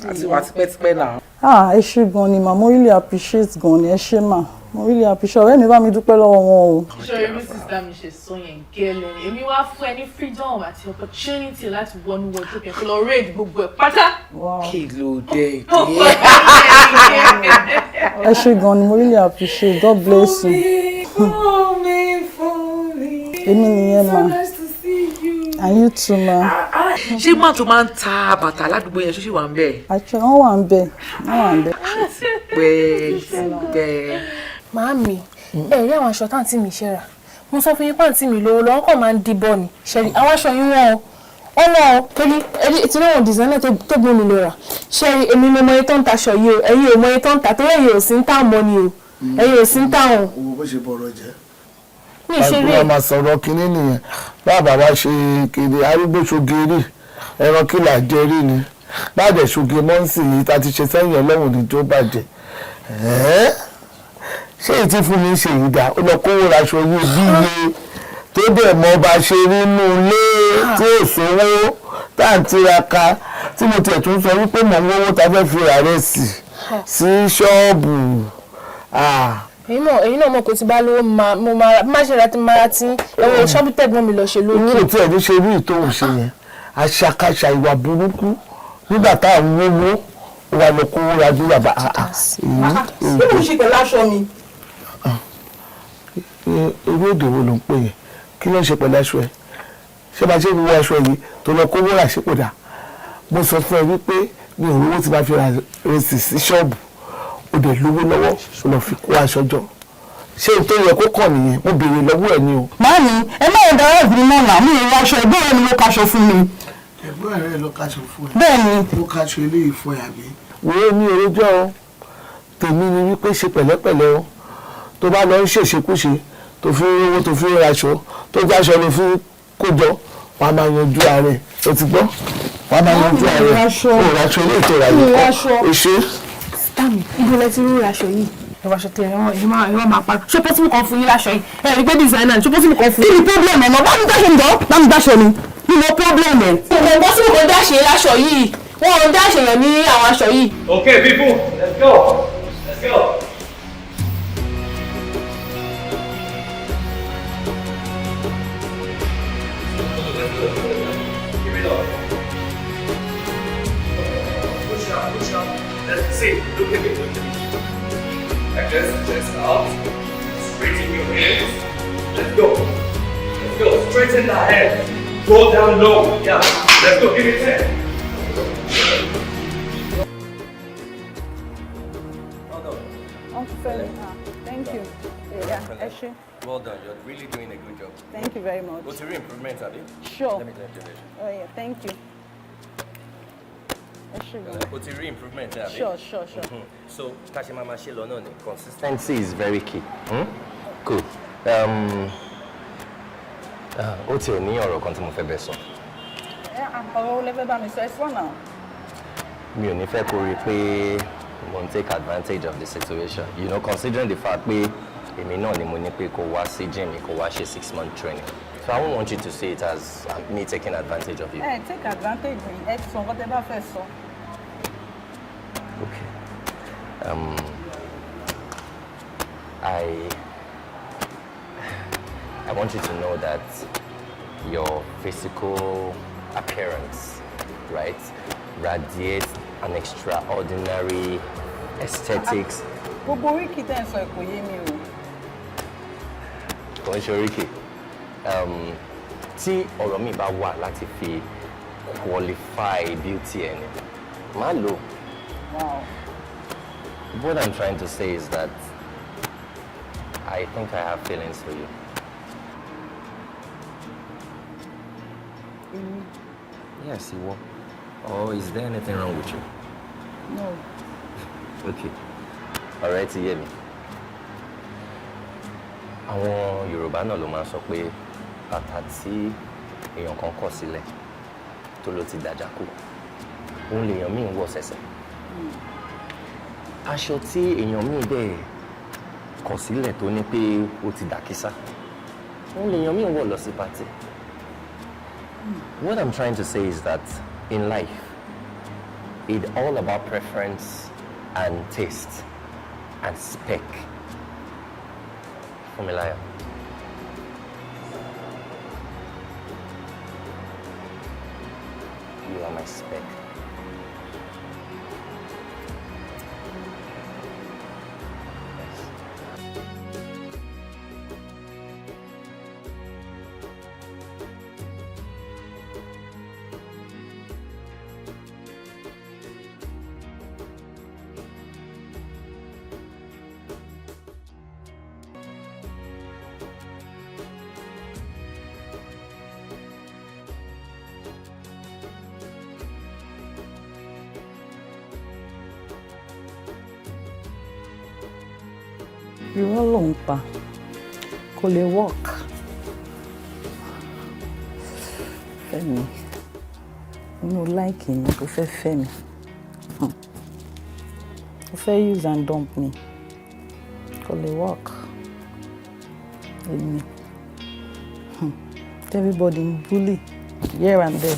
àti wà tipẹ́tipẹ́ náà. Ah, ẹ ṣé gan ni mà, mo really appreciate gan ni. Ẹ ṣé mà, mo really appreciate. Ọ̀rẹ́ mi, bá mi dúpẹ́ lọ́wọ́ wọn o. Ṣé bí sister mi ṣe sọ yẹn gẹ́lẹ́ ni. Èmi wá fún ẹ ní freedom àti opportunity láti wọnú wardrobe yẹn, kó lọ raid gbogbo ẹ̀ pátá. Kí ló dé? Ẹ ṣé gan ni, mo really appreciate. God bless you. Fún mi, fún mi. Èmi nìyẹn mà. So nice to see you. And you too, ma. Ṣé má tó máa ń ta bàtà ládùúgbò yẹn, ṣó ṣì wà ń bẹ̀? Àti wọ́n wà ń bẹ̀, wọ́n wà ń bẹ̀. Pẹ́ pẹ́. Màámi, ẹ rí àwọn aṣọ táǹtì mi ṣe rà. Mo sọ fún yín pé àǹtí mi lówó lọ́wọ́, kàn máa ń dìbọn ni. Ṣẹ̀rí àwọn aṣọ yín, wọ́n o, wọ́n wọ́n o, torí ẹni tí wọ́n designer tó gbé mi lọ rà. Ṣẹ̀rí, èmi mo mọ iye tó ń taṣọ yìí o, ẹ̀yin ò mọ iye tó ń ta, torí ẹ̀yin ò sí ń tà mọ́ ni o, ẹ̀yin ò sí ń tà o. Owó bó ṣe bọ̀rọ̀ jẹ́. Mi ṣe rí. Àìkú máa sọ̀rọ̀ kínní nìyẹn. Bàbá wa ṣe kiri arúgbó ṣoge rí, ẹran kìlà jẹ rí ni bàjẹ́ ṣoge mọ́ǹsì yìí tá a ti ṣe sẹ́yìn, ọlọ́run ní tó bàjẹ́. Ṣé èyí tí fún mi ṣe yìí dá? Ó lọ kówó raṣọ yìí bí iye tó dẹ̀ mọ́ bá ṣe rí inú ilé tí ò sówó tá à ń tiraka, tí mo tiẹ̀ tún sọ wípé mò ń wówó ta fẹ́ fi rà rẹ̀ sí sí ṣọ́ọ̀bù. Ẹ̀yin náà mọ̀ kó ti bá lówó, mo máa má ṣe ra tí máa ra tí ẹ̀wọ̀n ṣọ́ọ̀bù tẹ̀gbọ́n mi lọ ṣe lókè. Inú ò tiẹ̀ ní ṣe rí ìtòhùn ṣe yẹn, àṣàkáṣà, ìwà burúkú. Nígbà tá à ń wówó, ó wà lọ kówó ra bí bàbá. Kí ló ń ṣe pẹ̀lú aṣọ mi? Irú èdè wo ló ń pè yẹn? Kí ló ń ṣe pẹ̀lú aṣọ ẹ̀? Ṣé bá ṣe ń wọ aṣọ yìí tó lọ kówó rà, ṣé kò dáa? Mo sọ fún ẹ wípé mi ò rówó tí bá fi ra rẹsì sí ṣọ́ọ̀bù. Ó dẹ̀ lówó lọ́wọ́, ó lọ fi kó aṣọ jọ. Ṣé n tó yẹ kó kàn nìyẹn? Mo béèrè lọ́wọ́ ẹ̀ ni o. Màámi, ẹ má yẹn dára ìbí náà nà, mi ì raṣọ, ẹ̀gbọ́n mi ló kaṣọ fún mi. Ẹ̀gbọ́n rẹ̀ ló kaṣọ fún ẹ? Bẹ́ẹ̀ni. Ló kaṣọ eléyìí fún ẹ, àbí? Wo ní orojọ́ o, tèmi ni wípé ṣe pẹ̀lẹ́pẹ̀lẹ́ o. Tó bá lọ ń ṣèṣekúṣe, tó fi ń rówó, tó fi ń raṣọ, tó jáṣọ ló fi kó jọ, wàá máa yanjú ara ẹ̀. O ti gbọ́, wàá máa yanjú ara ẹ̀. O raṣọ ilé ìtura yìí kọ́ o ṣe. Tami, ibo lẹ ti rí aṣọ yìí? Ẹ wá aṣọ tẹ ẹ wọn, ẹ máa pa. Ṣé possible kan fún yín láṣọ yìí? Ẹ rí pé designer, ṣé possible kan fún Kí yín? ni problem ẹ̀ náà? Bá mi dáṣọ mi jọ, bá mi dáṣọ mi. Mi mọ problem ẹ̀. Kò possible kan dáṣe láṣọ yìí. Wọn ò dáṣe yẹn ní àwọn aṣọ yìí. Okay, people, let's go. Let's go. Give it up. Push up, push up. Let's see. Look at me, look at me. Like this, chest out. Straighten your hands. Let's go. Let's go. Straighten the head. Go down low. Yeah. Let's go. Give it 10. Uncle Femi, thank you. Yeah, ẹ ṣé. Well done. You're really doing a good job. Thank you very much. What's your improvement, Abi? Sure. Let me tell you. Oh yeah, thank you. Ẹ ṣé gan. O ti rí improvement, àbí? Sure. So, ká ṣe máa ma ṣe lọ náà ni. Consistency is very key. Hmm? Cool. Ó tiẹ̀ ní ọ̀rọ̀ kan tí mo fẹ́ bẹ̀ sọ. Ọ̀rọ̀ lẹ fẹ́ bá mi sọ? Ẹ sọ náà. Mi ò ní fẹ́ kó rí i pé mo ń take advantage of the situation, considering the fact pé èmi náà ni mo ní pé kó wá sí gym mi, kó wá ṣe 6 month training. So I won't want you to see it as me taking advantage of you. Ẹ take advantage mi, ẹ sọ nǹkan tẹ́ bá fẹ́ sọ. Okay. I want you to know that your physical appearance, right, radiates an extraordinary aesthetics. Gbogbo oríkì tẹ́ ń sọ kò yé mi o. Kò ń ṣe oríkì. Tí ọ̀rọ̀ mi bá wà láti fi qualify beauty ẹni, má lò. What I'm trying to say is that I think I have feelings for you. Èmi? Yes, ìwọ. Or is there anything wrong with you? No. Okay. Ọ̀rẹ́ ti yé mi. Àwọn Yorùbá náà ló máa ń sọ pé bàtà tí èèyàn kan kọ̀ sílẹ̀ tó ló ti dàjà kù, òun lèèyàn míì ń wọ̀ sẹ̀sẹ̀. Aṣọ tí èèyàn míì dẹ̀ kọ̀ sílẹ̀ tó ní pé ó ti dàkísà, òun lèèyàn míì ń wọ̀ lọ sí party. What I'm trying to say is that in life, it's all about preference and taste and spec. Fúnmiláyọ̀. You are my spec. Yes. Irọ́ ló ń pa, kò lè work. Fẹ́mi inú like mi, kò fẹ́ fẹ́ mi. Ó fẹ́ use and dump me, kò lè work. Èmi everybody ń bully here and there.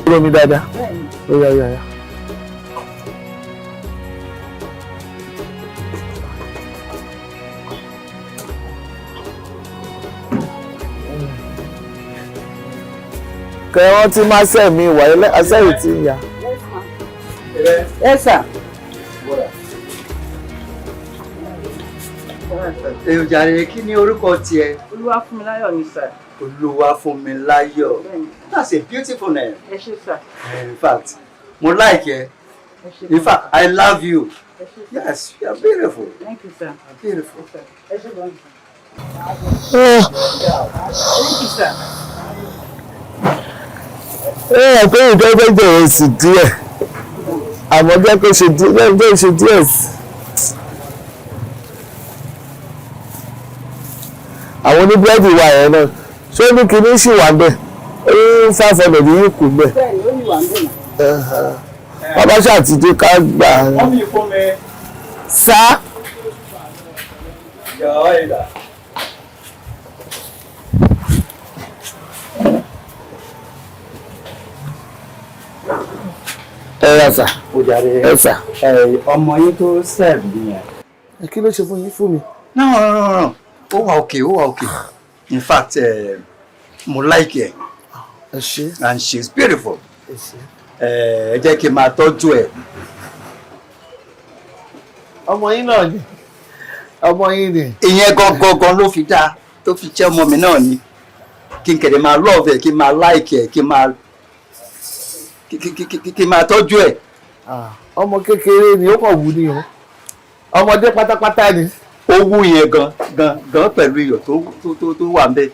Dúró mi dáadáa. Ó yá, yá, yá. Kẹ wọ́n ti máa sẹ́ mi wà asẹ́yìn tí ń ya. Yes, sir. Èròjà, kí ni orúkọ tiẹ̀? Olúwafúnmiláyọ̀ ni, sir. Olúwafúnmiláyọ̀. That's a beautiful name. Ẹ ṣé, sir. In fact, mo like ẹ. Ẹ ṣé. In fact, I love you. Ẹ ṣé, sir. Yes, you are beautiful. Thank you, sir. Beautiful. Ẹ ṣé gan. Thank you, sir. Ẹ pé ìfẹ́ fẹ́ jẹ̀rẹ̀ sí díẹ̀, àmọ́ jẹ́ kó ṣe díẹ̀, jẹ́ ṣe díẹ̀ sí. Àwọn oníbúrẹ́dì wa yẹn náà, ṣé ní kinní sì wà bẹ́ẹ̀? Ó ní 500 yìí kù bẹ́ẹ̀. Bẹ́ẹ̀ni, ó ní wà ń bẹ̀ náà. Bàbá ṣàtìdé ká gbà á. Wọ́n mi fún mi. Sá. Yọ̀ọ́ ìlà. Ẹ rà sà. Ó jàre. Ẹ sà. Ọmọ yín tó serve nìyẹn. Kí ló ṣe fún yín, fún mi? No, no, no, no. Ó wà okay, ó wà okay. In fact, mo like ẹ. Ẹ ṣé. And she is beautiful. Ẹ ṣé. Ẹ jẹ́ kí n máa tọ́jú ẹ̀. Ọmọ yín náà ni, ọmọ yín ni. Ìyẹn gangan gan ló fi dáa tó fi jẹ́ ọmọ mi náà ni, kí n kẹ̀dẹ̀ máa love ẹ̀, kí n máa like ẹ̀, kí n máa tọ́jú ẹ̀. Ọmọ kékeré ni, ó kàn wú ni o, ọmọdé pátápátá ni. Ó wú yẹn gan gan gan pẹ̀lú iyọ̀ tó wà ń bẹ̀.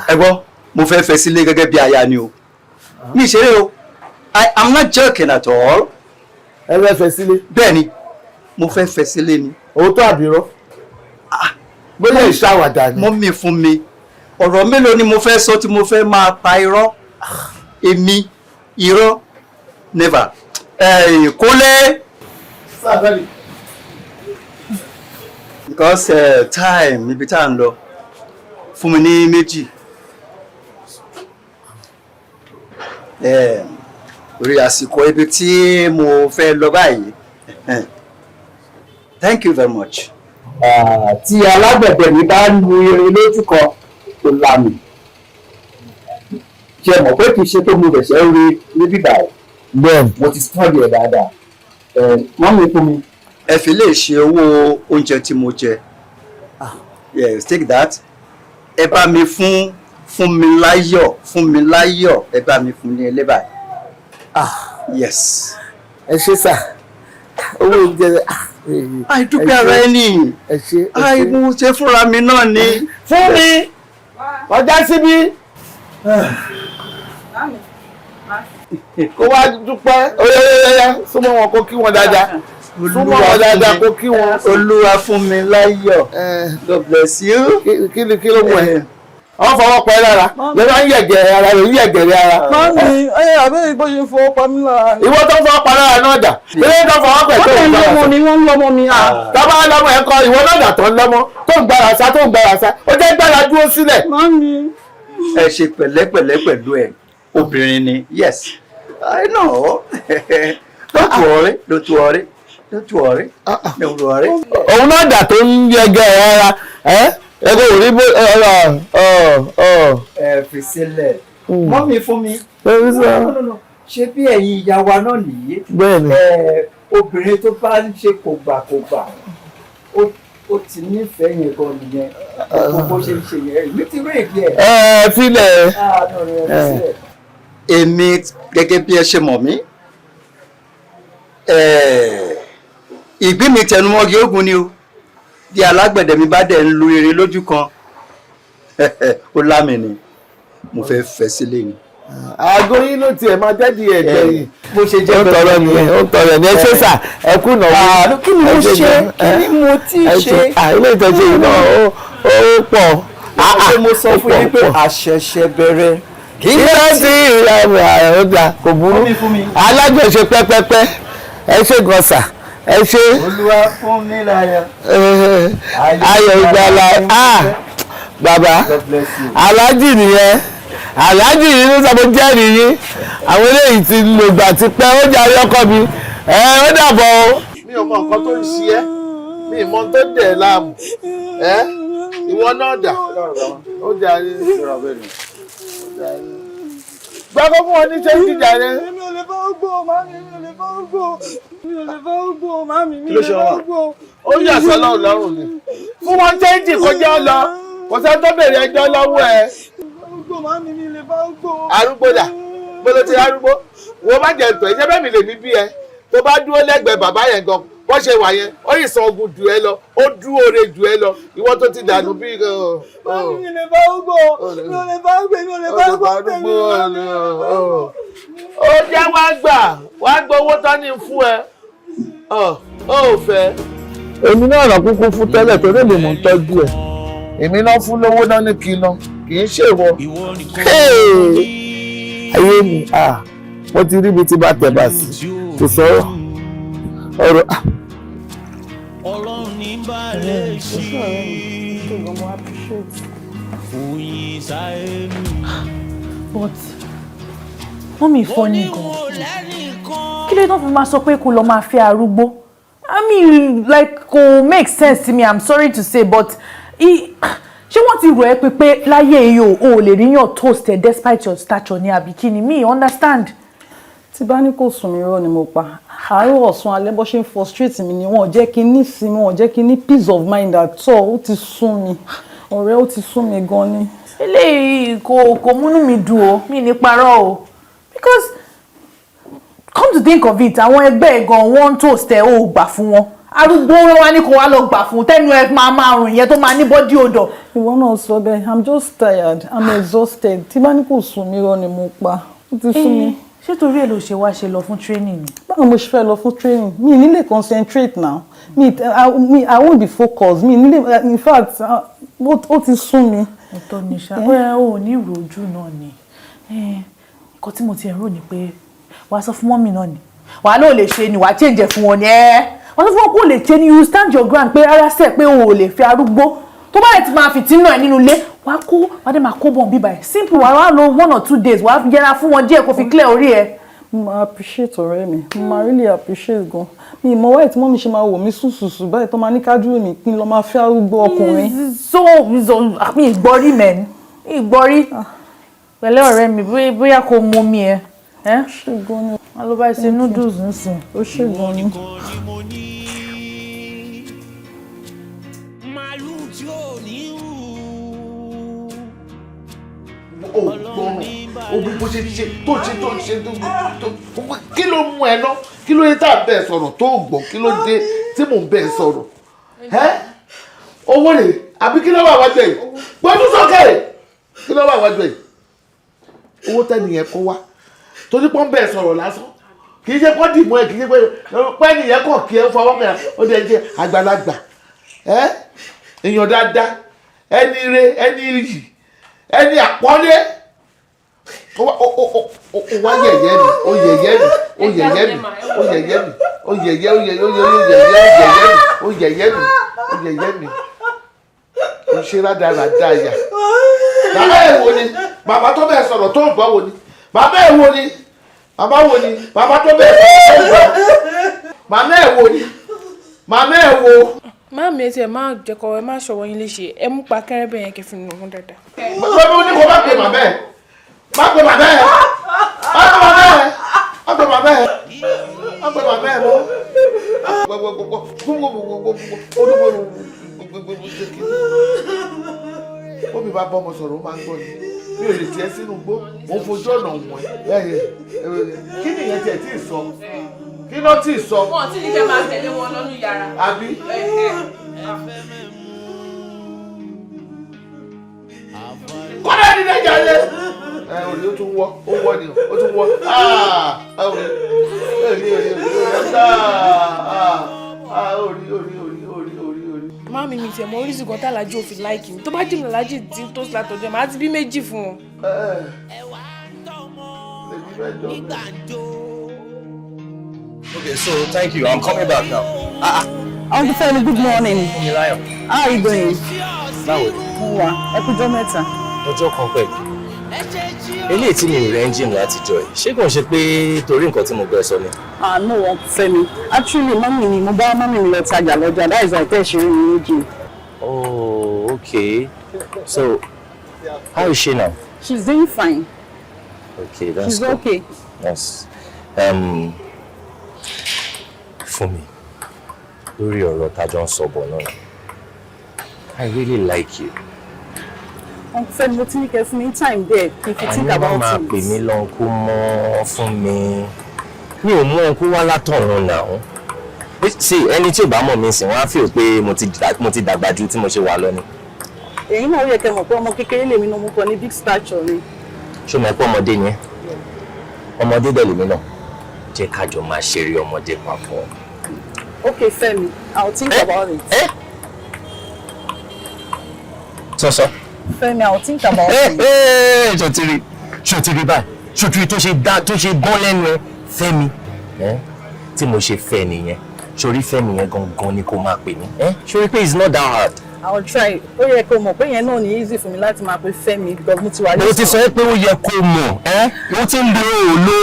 Ẹ gbọ́, mo fẹ́ fẹ́ sílé gẹ́gẹ́ bí aya ni o, mi ì ṣeré o. I am not joking at all. Ẹ fẹ́ fẹ́ sílé. Bẹ́ẹ̀ ni, mo fẹ́ fẹ́ sílé ni. Òótọ́ àbírọ́, bóyá ìṣàwàdà ni. Mummy fún mi, ọ̀rọ̀ mélòó ni mo fẹ́ sọ tí mo fẹ́ máa pa irọ́? Èmi, irọ́, never. Kólé. Because time ibi tá à ń lọ, fún mi ní méjì orí àsìkò ibi tí mo fẹ́ lọ báyìí. Thank you very much. Tí alágbẹ̀dẹ mi bá ń lu irin lójú kan, kò làmì, ṣe mọ̀ pé kì í ṣe pé mo bẹ̀ṣẹ̀ ń rí níbí báyìí? Bẹ́ẹ̀. Mo ti study ẹ̀ dáadáa. Wọ́n mi fún mi. Ẹ fi lè ṣe owó oúnjẹ tí mo jẹ. Yes, take that. Ẹ bá mi fún fún mi láyọ̀, fún mi láyọ̀, ẹ bá mi fún ní ẹlẹ́bàá. Yes. Ẹ ṣé sà, owó oúnjẹ. Àìdúpẹ́ ara ẹni. Ẹ ṣé, ẹ ṣé. Àìmú ṣe fúnra mi náà ni. Fún mi kọjá síbí kó wá dúpẹ́. Oyeyeyeye, súnmọ́ wọn kó kí wọn dáadáa, súnmọ́ wọn dáadáa kó kí wọn. Olúwa fún mi láyọ̀. God bless you. Kí ni, kí ló mú ẹ? Wọ́n fọwọ́ pa ẹ́ lára ló bá ń yẹ̀gẹ̀ ara rẹ̀, ń yẹ̀gẹ̀rẹ̀ ara. Mummy, ẹ àbẹ́rẹ́ bó ṣe fọwọ́ pa mí lára. Ìwọ tó ń fọwọ́ pa lára náà dà, ilé tó ń fọwọ́ pẹ̀ tó Wọ́n ń ń gbára lọ́mọ sá. ni, wọ́n ń lọ́mọ mi. Tọ́ba lọ́mọ ẹ̀ kọ́, ìwọ náà dà tó ń lọ́mọ, tó ń gbára sá, tó ń gbára sá, ó jẹ́ gbára dúró sílẹ̀. Mummy. Ẹ ṣe pẹ̀lẹ́pẹ̀lẹ́ pẹ̀lú ẹ, obìnrin ni. Yes, I know. Don't worry, don't worry, don't worry, don't worry. Òun náà dà tó ń yẹgẹ ara ẹ, ẹgbẹ́ òrí bó ọ ọ ọ. Ẹ fi sílẹ̀, mummy fún mi. Bẹ́ẹ̀ni sọ. No, no, no. Ṣé bí ẹ̀yin ìyá wa náà nìyí? Bẹ́ẹ̀ni. Ẹ obìnrin tó bá ń ṣe kògbàkògbà, ó ti nífẹ̀ẹ́ yẹn gan nìyẹn. Gbogbo bó ṣe ń ṣe yẹn, èmi ti rí ìdí ẹ̀. Ẹ filẹ̀. Ah, no, no, ẹ fi sílẹ̀. Èmi gẹ́gẹ́ bí ẹ ṣe mọ̀ mí, ìgbín mi tẹnumọ́gi ogun ni o. Bí alágbẹ̀dẹ mi bá dẹ̀ ń lu irin lójú kan, ó lámì ni, mo fẹ́ fẹ́ sílé ni. Aago yín ló tiẹ̀ máa jẹ́ di ẹ̀gbẹ́ yìí. Bó ṣe jẹ́ Ó ń tọrọ nìyẹn, ó ń tọrọ nìyẹn. Ẹ ṣé sà, ẹ kú ìnáwó. Àánú, kí ni mo Ẹ ṣé ṣe? gan. Kí ni mo ti Ẹ ṣe? Ilé ìtọ́jú yìí náà ó pọ̀. Ṣé mo sọ fún yín pé àṣẹ̀ṣẹ̀ bẹ̀rẹ̀ Kí ló ti ìyá ọjà kò burú, alájọṣe pẹ́pẹ́pẹ́. Ẹ ṣé gan sà, ẹ ṣé. Olúwa fún mi láyọ̀. Ayọ̀ ìgbàlà, ah bàbá. God bless you. Alájì nìyẹn, alájì yìí ló sọ pé jẹ́rìí yín. Àwọn eléyìí ti lògbà ti pẹ́. Ó jàre ọkọ mi, ẹ ó dàbọ̀ o. Mi ò mọ nǹkan tó ń ṣe ẹ́, mi ì mọ tó dẹ̀ ẹ́ láàmú ẹ́. Ìwọ náà dà, ó jàre, gbàgbọ́ fún wọn ní ṣé ń jàre. Mi ò lè fọwọ́ gbó, mummy, mi ò lè fọwọ́ gbó. Mi ò lè fọwọ́ gbó, mummy, mi Kí ló ò lè ṣe wọ́n? fọwọ́ gbó. Ó yà sọ́lọ́ lọ́rùn ni, fún wọn change kọjá lọ, kò sẹ́ni tó bèrè ẹjọ́ lọ́wọ́ ẹ. Gbó, mummy, mi ò lè fọwọ́ gbó. Arúgbó dà gbọ́dọ̀ ti arúgbó wo, má jẹ tọ̀ ẹ̀jẹ̀ bẹ́ẹ̀ mi lè mí bí ẹ tó bá dúró lẹ́gbẹ̀ẹ́ bàbá yẹn gan, bó ṣe wà yẹn, ó yìí san ogun jù ẹ lọ, ó dúró re jù ẹ lọ, ìwọ tó ti dànù bí. Mummy, mi ò lè fọwọ́ gbó. Mi ò lè fọwọ́ gbó, mi ò lè fọwọ́ gbó. Arúgbó ó jẹ́ wá gbà, wá gbowó tán ní fún ẹ, ó fẹ́. Èmi náà rà kúkú fún tẹ́lẹ̀ torí èmi mò ń tọ́jú ẹ̀, èmi náà fún lówó náà ní kí n ná, kì í ṣèwọ. Ayé mi, ah, mo ti rí ibi tí bá tẹ̀ bá sí, kò sọ̀rọ̀ ọ̀rọ̀ ah. Ọlọ́run ní balẹ̀ sí oyin sáyé mi. But mummy funny gan. Kí ló dé fi máa sọ pé kó lọ máa fẹ́ arúgbó? I mean, like, kò make sense to me. I'm sorry to say, but ṣé Ṣé wọ́n ti rò ẹ́ pé láyé yìí o ò lè ríyàn toast ẹ despite your stature ni, àbí kí ni? Mi understand. Tí bá ní kò sùn mí, irọ́ ni mo pa. Àárọ̀, ọ̀sán, alẹ́, bó ṣe ń frustrate mi ni. Wọ́n jẹ́ kí n ní ìsinmi, wọ́n jẹ́ kí n ní peace of mind at all. Ó ti sún mi, ọ̀rẹ́, ó ti sún mi gan ni. Eléyìí kò múnú mi dùn o, mi ní parọ́ o, because come to think of it, àwọn ẹgbẹ́ ẹ̀ gan wọ́n ń toast ẹ̀, ó gbà fún wọn. Arúgbó wọn wá ní kó wá lọ gbà fún tẹnu ẹ máa máa rùn yẹn tó máa ní body odor. Ìwọ náà sọ bẹ́ẹ̀. I'm just tired, I'm exhausted. Tí bá ní kò sùn mí, irọ́ ni mo pa. Ó ti sún mi. Ṣé torí ẹ ló ṣe wá ṣe lọ fún training ni? Báwo mo ṣe fẹ́ lọ fún training? Mi ì ní lè concentrate now. Mi I won't be focused. Mi ní lè, in fact, ó ti sún mi. Ọ̀tọ̀ ní ṣá ẹ ò ní ìròjú náà ni. Nǹkan tí mo ti rò ni pé wàá sọ fún mummy náà ni, wàá lóò lè ṣe ni, wàá change ẹ̀ fún wọn ni. Ẹ wàá sọ fún wọn pé ò lè ṣe ni, you stand your ground pé rárá sẹ̀, pé o ò lè fi arúgbó tó bá yẹ ti máa fìtínà ẹ nínú ilé. Wàá kó, wàá dé máa kó bọ̀ bíbá ẹ̀, simple. Wàá wá lo 1 or 2 days, wàá yẹra fún wọn díẹ̀ kó fi clear orí ẹ. Mo máa appreciate, ọ̀rẹ́ mi. Mo máa really appreciate gan. Mi ì mọ wáyé tí mummy ṣe máa wò mí sùsùsù báyìí tó máa ní kájú mi kí n lọ máa fẹ́ arúgbó ọkùnrin. So mi ìgbọ́rí mẹ́ni ìgbọ́rí pẹ̀lẹ́, ọ̀rẹ́ mi, bóyá kò mú mi ẹ. Ṣé gan ni. Wọ́n ló bá ṣe noodles nísìn. Ó ṣe gan ni. Màálù tí ò ní hù. Ó gbọ́ràn, ó bí bó ṣe ṣe tó ṣe tó ṣe tó tó. Kí ló mú ẹ ná? Kí ló dé tá à ń bẹ̀ sọ̀rọ̀ tó gbọ́? Kí ló dé tí mò ń bẹ̀ sọ̀rọ̀ ẹ́? Owó rè àbí kí ló wà wájú ẹ̀? Gbọ́dún sókè, kí ló wà wájú ẹ̀? Owó tẹ́nìyẹn kó wá torí pọ́n bẹ̀ sọ̀rọ̀ lásán, kì í ṣe pọ́n dìmọ́ ẹ̀, kì í ṣe pé pẹ́ẹ́nìyẹn kàn kí ẹ fọwọ́ kẹ́. Ó dẹ̀ jẹ́ àgbàlagbà ẹ́, èèyàn dáadáa, ẹni re, ẹni iyì, ẹni àpọ́nlé. Ó wá yẹ̀yẹ́ mi, ó yẹ̀yẹ́ mi, ó yẹ̀yẹ́ mi, ó yẹ̀yẹ́ mi, ó yẹ̀yẹ́, ó yẹ̀yẹ́, ó yẹ̀yẹ́, ó yẹ̀yẹ́ mi, ó yẹ̀yẹ́ mi, ó yẹ̀yẹ́ mi, ó ṣe rádaràda yà. Bàbá ẹ̀ wo ni? Bàbá tó bẹ́ẹ̀ sọ̀rọ̀ tó gbọ́ wo ni? Bàbá ẹ̀ wo ni? Bàbá wo ni? Bàbá tó bẹ́ẹ̀ sọ̀rọ̀ tó gbọ́, màmá ẹ̀ wo ni? Màmá ẹ̀ wo? Máàmì, ẹ tiẹ̀ máa jẹ́kọ̀, ẹ má ṣọwọ́ yín léṣe. Ẹ mú pa kẹ́rẹ́bẹ̀ yẹn kẹfì nù fún dáadáa. Bàbá mi ní kó má pe màmá ẹ̀, má pe màmá ẹ̀, má pe màmá ẹ̀, má pe màmá ẹ̀, má pe màmá ẹ̀ mọ́. Bóbi bá bọ́ ọmọ sọ̀rọ̀, ó máa ń gbọ́ ni. Mi ò lè tiẹ̀ sínú igbó, mo ń fojú ọ̀nà wọ̀n ẹ́. Kí nìyẹn tiẹ̀ tí ì sọ? Kí ló tí ì sọ? Wọn tí ní kẹ́ máa tẹ̀lé wọn lọ́nú yàrá. Àbí? Kọ́lá ní nàìjíríà ẹ òní, ó tún wọ́, ó wọ́ ni, ó tún wọ́. Òní òní òní òní òní òní òní òní òní. Máàmì, mi tiẹ̀ mọ oríṣi kan tá alájí òfin like mi. Tó bá jìnnà alájí tí tó sì látọjọ́, màá ti bí méjì fún wọn. Lèmi mẹ́jọ mi. Okay, so thank you. I'm coming back now. Ah, Uncle Femi, good morning. Fúnmiláyọ̀. How are you doing? Báwo ni? Mo wà, ẹ kújọ́ mẹ́ta. Ọjọ́ kan pẹ̀lú. Eléyìí tí mi ò rẹ́ engine látijọ́ yìí, ṣé kò ń ṣe pé torí nǹkan tí mo gbọ́ sọ ni? Ah no, Uncle Femi. Actually, mummy mi, mo bá mummy mi lọ tajà lọ́jà. That is why tẹ́ ṣe rí mi méjì. Oh, okay. So, how is she now? She's doing fine. Okay, that's She's cool. okay. Yes. Fún mi, lórí ọ̀rọ̀ tájọ́ ń sọ bọ̀ náà, I really like you. Uncle Femi, mo ti ní kẹ́ fún mi time there kí n fi think Àní má about máa it. pè mí l'uncle mọ́ fún mi. Mi ò mú uncle wá látọ̀run náà. Sí, ẹni tí ò bá mọ̀ mí sìn, wọ́n á feel pé mo ti dàgbà ju tí mo ṣe wà lọ ni. Èyí náà, ó yẹ kẹ́ mọ̀ pé ọmọ kékeré lèmi náà, mú kọ ní big stature ni. Ṣé o mọ̀ pé ọmọdé ni ẹ́? Ọmọdé dẹ̀ lèmi náà. Jẹ́ ká jọ máa ṣeré ọmọdé papọ̀. Okay, Femi, I'll think about it. Sọ́sọ́. Femi, I'll think about it. Ṣòtìrì, ṣòtìrì báyìí, ṣòtìrì tó ṣe dá tó ṣe gbọ́n lẹ́nu ẹ, Fẹ́mi. Tí mo ṣe fẹ́ nìyẹn. Sórí Fẹ́mi yẹn gangan ni kó máa pè mí. Sórí pé it's not that hard. I'll try. Ó yẹ kó mọ̀ pé yẹn náà ní easy fún mi láti máa pe Fẹ́mi because mo ti wà. Mo ti sọ pé ó yẹ kó mọ̀ ẹ́, o ti ń lo òòlò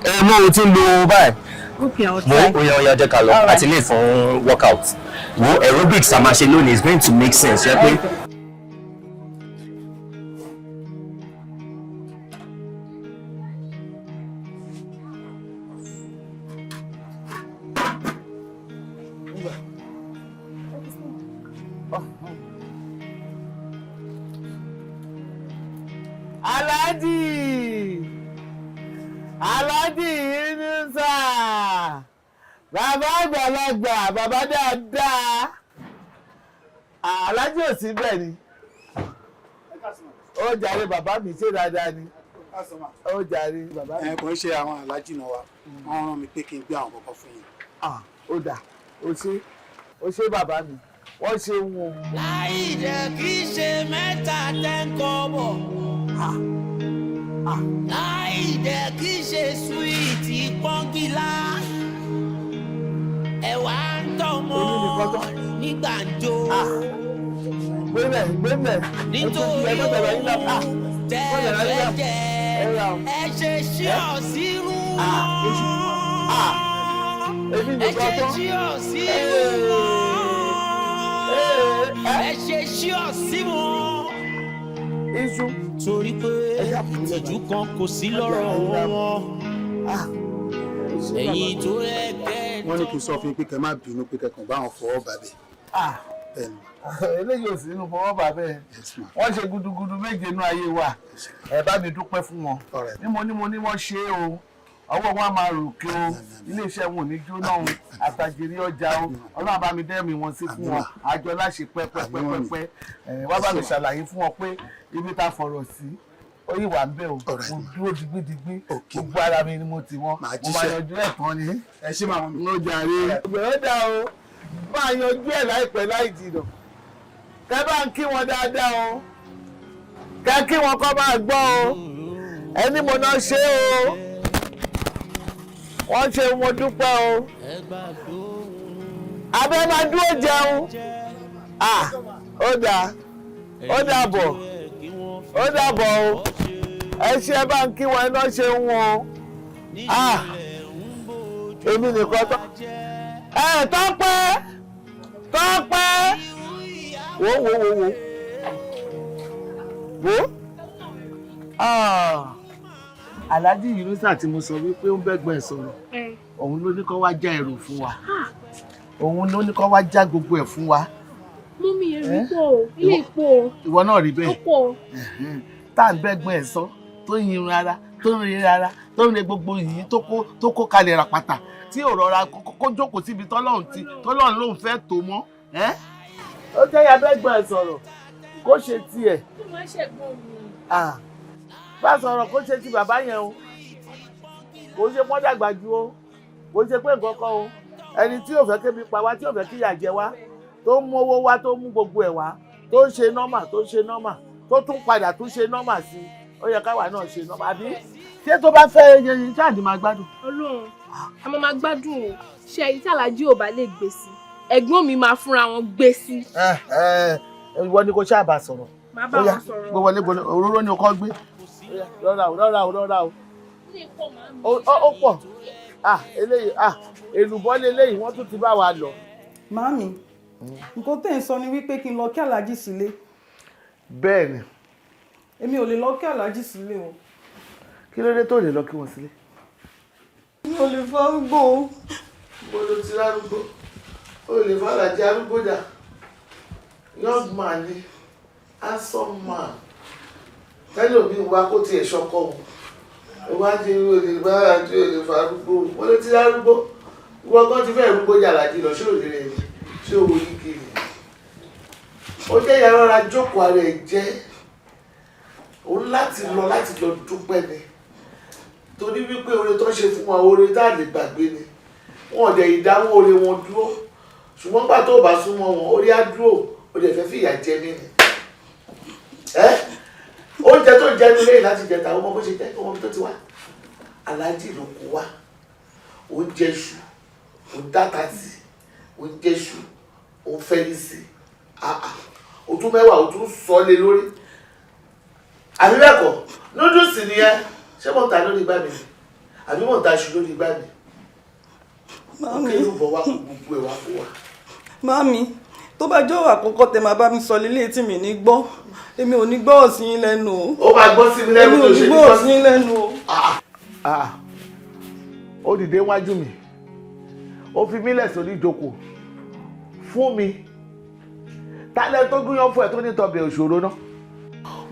ẹ mọ́, o ti ń lo báyìí. Okay, I'll Wo, try. ó yá, ó yá, jẹ́ ká lọ. All right. Àti lè fún workout. Wo aerobics a máa ṣe lónìí is going to make sense. Yẹ pé Aláàjì, Aláàjì Yunusa, bàbá àgbàlagbà, bàbá dáadáa. Aláàjì ò sí bẹ́ẹ̀ ni. Ó jàre bàbá mi, ṣé dáadáa ni? Ó jàre bàbá mi. Ẹ kò ń ṣe àwọn aláàjì náà wa, wọ́n rán mi pé kí n gbé àwọn kọ̀ọ̀kan fún yín. Ó dà, ó ṣe, ó ṣe bàbá mi, wọ́n ṣe ń wo. Láì jẹ́ kí ṣe mẹ́ta tẹ́ ń kọ́ bọ̀. Láì jẹ́ kí ṣe súwìtì pọ́ngilá. Ẹ̀wà ń tọmọ ní gbàǹjo. Gbẹ́mẹ̀ gbẹ́mẹ̀. Nítorí ohun tẹ́ fẹ́ jẹ, ẹ ṣe ṣí ọ̀ sírú wọn. Ẹ ṣe ṣí ọ̀ sírú wọn. Ẹ ṣe ṣí ọ̀ sí wọn. Iṣu. Torí pé ìtìjú kan kò sí lọ́rọ̀ wọn. Ẹ̀yin tó yẹ kẹ́. Wọ́n ní kí n sọ fún yín pé kẹ́ má bínú pé kẹ́kàn bá wọn fọwọ́ bàbẹ̀. Eléyìí ò sí nínú fọwọ́ bàbẹ̀. Wọ́n ṣe gudugudu méje nínú ayé wa. Ẹ bá mi dúpẹ́ fún wọn. Ní mo ṣe é o. Ọwọ́ wọn á máa ròkè o, iléeṣẹ́ wọn ò ní jóná o, àtàjèrè ọjà o, Ọlọ́run bá mi dẹ́mi wọn sí fún wọn, àjọ láṣẹ pẹ́pẹ́pẹ́pẹ́. Wá bá mi ṣàlàyé fún wọn pé ibi tá a fọ̀rọ̀ sí ó yìí wà ń bẹ̀ o, mo dúró digbídigbí, gbogbo ara mi ni mo tì wọ́n, mo máa yanjú ẹ̀ tán ni. Ẹ ṣé màmá mi. Mo jàre. Ìgbẹ̀rẹ̀ dà o, máa yanjú ẹ̀ láìpẹ́ láì jìnà. Kẹ́ bá ń kí wọn dáadáa o, kẹ́ kí wọn kọ́ máa gbọ́ o, ẹni mo náà ṣe o, wọ́n ṣe mo dúpẹ́ o. Abẹ́ máa dúró jẹun. Ó dà, ó dàbọ̀, ó dàbọ̀ o. Ẹ ṣe ẹ bá ń kí wọn, iná ṣe ń wọn. Èmi nìkan tán. Ẹ Tọ́pẹ́, Tọ́pẹ́, wò wò wò wò wò. Alhaji Yunusa tí mo sọ wípé ó ń bẹ́gbọ́n ẹ̀ sọ̀rọ̀, òun ló ní kó wá já ẹrù fún wa, òun ló ní kó wá já gbogbo ẹ̀ fún wa. Mummy, ẹrù pọ̀ o, ilé ìpò o. Ìwọ náà rí bẹ́ẹ̀. Ó pọ̀ o. Tá à ń bẹ́gbọ́n ẹ̀ sọ, tó ń yinrun ara, tó ń rí ara, tó ń re gbogbo yìí tó kó kalẹ̀ ràpàtà, tí ò rọra kó jókòó síbi tọ́lọ́run ti tọ́lọ́run lòun fẹ́ tó mọ́. Ó jẹ́ ya bẹ́gbọ́n ẹ̀ sọ̀rọ̀ kó ṣe tiẹ̀. Kí ló ń ṣẹ̀gbọ́n mi? Bá sọ̀rọ̀ kó ṣe ti bàbá yẹn o, kò ṣe pọ́n dàgbà ju o, kò ṣe pé nǹkan kan o. Ẹni tí ò fẹ́ kébi pa wá, tí ò fẹ́ kíyà jẹ wá, tó ń mú owó wá, tó ń mú gbogbo ẹ̀ wá, tó ń ṣe nọ́mà, tó ń ṣe nọ́mà, tó tún padà tún ṣe nọ́mà sí i, ó yẹ káwa náà ṣe nọ́mà. Àbí ṣé tó bá fẹ́ yẹn ṣáà ní máa gbádùn. Ọlọ́run, a máa gbádùn o. Ṣé ẹni tí Aláàjì ò bá lè gbé sí, ẹ̀gbọ́n mi máa fúnra wọn gbé sí. Ìwọ ni kò ṣáà bá sọ̀rọ̀. Má bá wọn sọ̀rọ̀. Gbé wọlé, gbé òróró ni o kọ́ gbé. Rọra o, rọra o, rọra o. Ó pọ̀. Eléyìí, èlùbọ́ leléyìí, wọ́n tún ti bá wa lọ. Màámi, nǹkan tẹ́ ń sọ ni wípé kí n lọ kí Aláàjì sílé. Bẹ́ẹ̀ ni. Èmi ò lè lọ kí Aláàjì sílé o. Kí ló dé tó lè lọ kí wọ́n sílé? Mi ò lè farúgbó o. Mo ló ti rárúgbó. O lè fa Aláàjì arúgbó dà. Young man ni, handsome man. Tẹ́lẹ̀ òbí wa kó tiẹ̀ ṣọkọ òun. Ó wá ń ṣe irú olè bá àti olè farúgbó. Mo ló ti rárúgbó. Ìwọ gan ti fẹ́ rúgbó yàrá jù lọ, ṣé òde rẹ̀ ni? Ṣé owó yìí kiri? Ó jẹ́ ìyá rọra jókòó ara ẹ̀ jẹ́. Òun láti lọ dúpẹ́ ni. Torí wípé oore tó ṣe fún wa, oore tá a lè gbàgbé ni. Wọn ò dẹ̀ ìdáwọ́ oore wọn dúró. Ṣùgbọ́n gbà tó bá súnmọ́ wọn, orí á dúró. Ó dẹ̀ fẹ́ fìyà jẹ mí ni. Oúnjẹ tó jẹ nílé yìí láti jẹta, ọmọ bó ṣe jẹ, ọmọ tó ti wá. Aláàjì ló kó wá. Ó ń jẹ iṣu, ó ń dáta sí, ó ń jẹ iṣu, ó ń fẹ́yìn sí. Ó tún mẹ́wàá, ó tún sọ lé lórí. Àbí bẹ́ẹ̀ kọ́, núdùsì nìyẹn. Ṣé mò ń ta lórí igbá mi ni? Àbí mò ń ta iṣu lórí igbá mi? Màámi. Ó kéré bọ̀ wá gbogbo ẹ̀ wá fún wa. Màámi, tó bá jọ́ àkọ́kọ́ tẹ máa bá mi sọ lílé tí mi ní gbọ́, èmi ò ní gbọ́ sí yín lẹ́nu o. Ó máa gbọ́ sí mi lẹ́nu tó ṣe ní Èmi ò ní gbọ́ sí yín lẹ́nu o. Ó dìde wájú mi, ó fi mí lẹ̀ sórí ìjókòó fún mi. Tálẹ̀ tó gúnyán fún ẹ tó ní tọbẹ̀ òṣòro náà.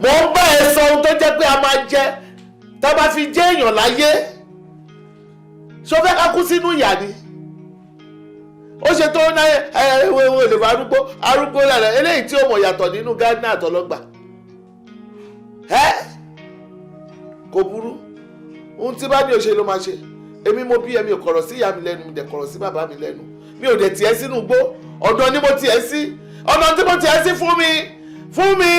Mò ń bá ẹ sọ ohun tó jẹ́ pé a máa jẹ tá a bá fi jẹ́ èèyàn láyé. Ṣó fẹ́ ká kú sínú ìyà ni? Ó ṣe tó ná ẹ ẹ ẹ lè fa arúgbó arúgbó lára eléyìí tí ó mọ̀ yàtọ̀ nínú gádínà àtọlọ́gbà. Ẹ kò burú, ohun tí bá ní òṣè ló máa ṣe. Èmi mo bí ẹ, mi ò kọ̀rọ̀ sí ìyá mi lẹ́nu, mi dẹ̀ kọ̀rọ̀ sí bàbá mi lẹ́nu, mi ò dẹ̀ tiẹ̀ sínú igbó. Ọ̀dọ̀ ni mo tiẹ̀ sí, ọ̀nà tí mo tiẹ̀ sí fún mi, fún mi.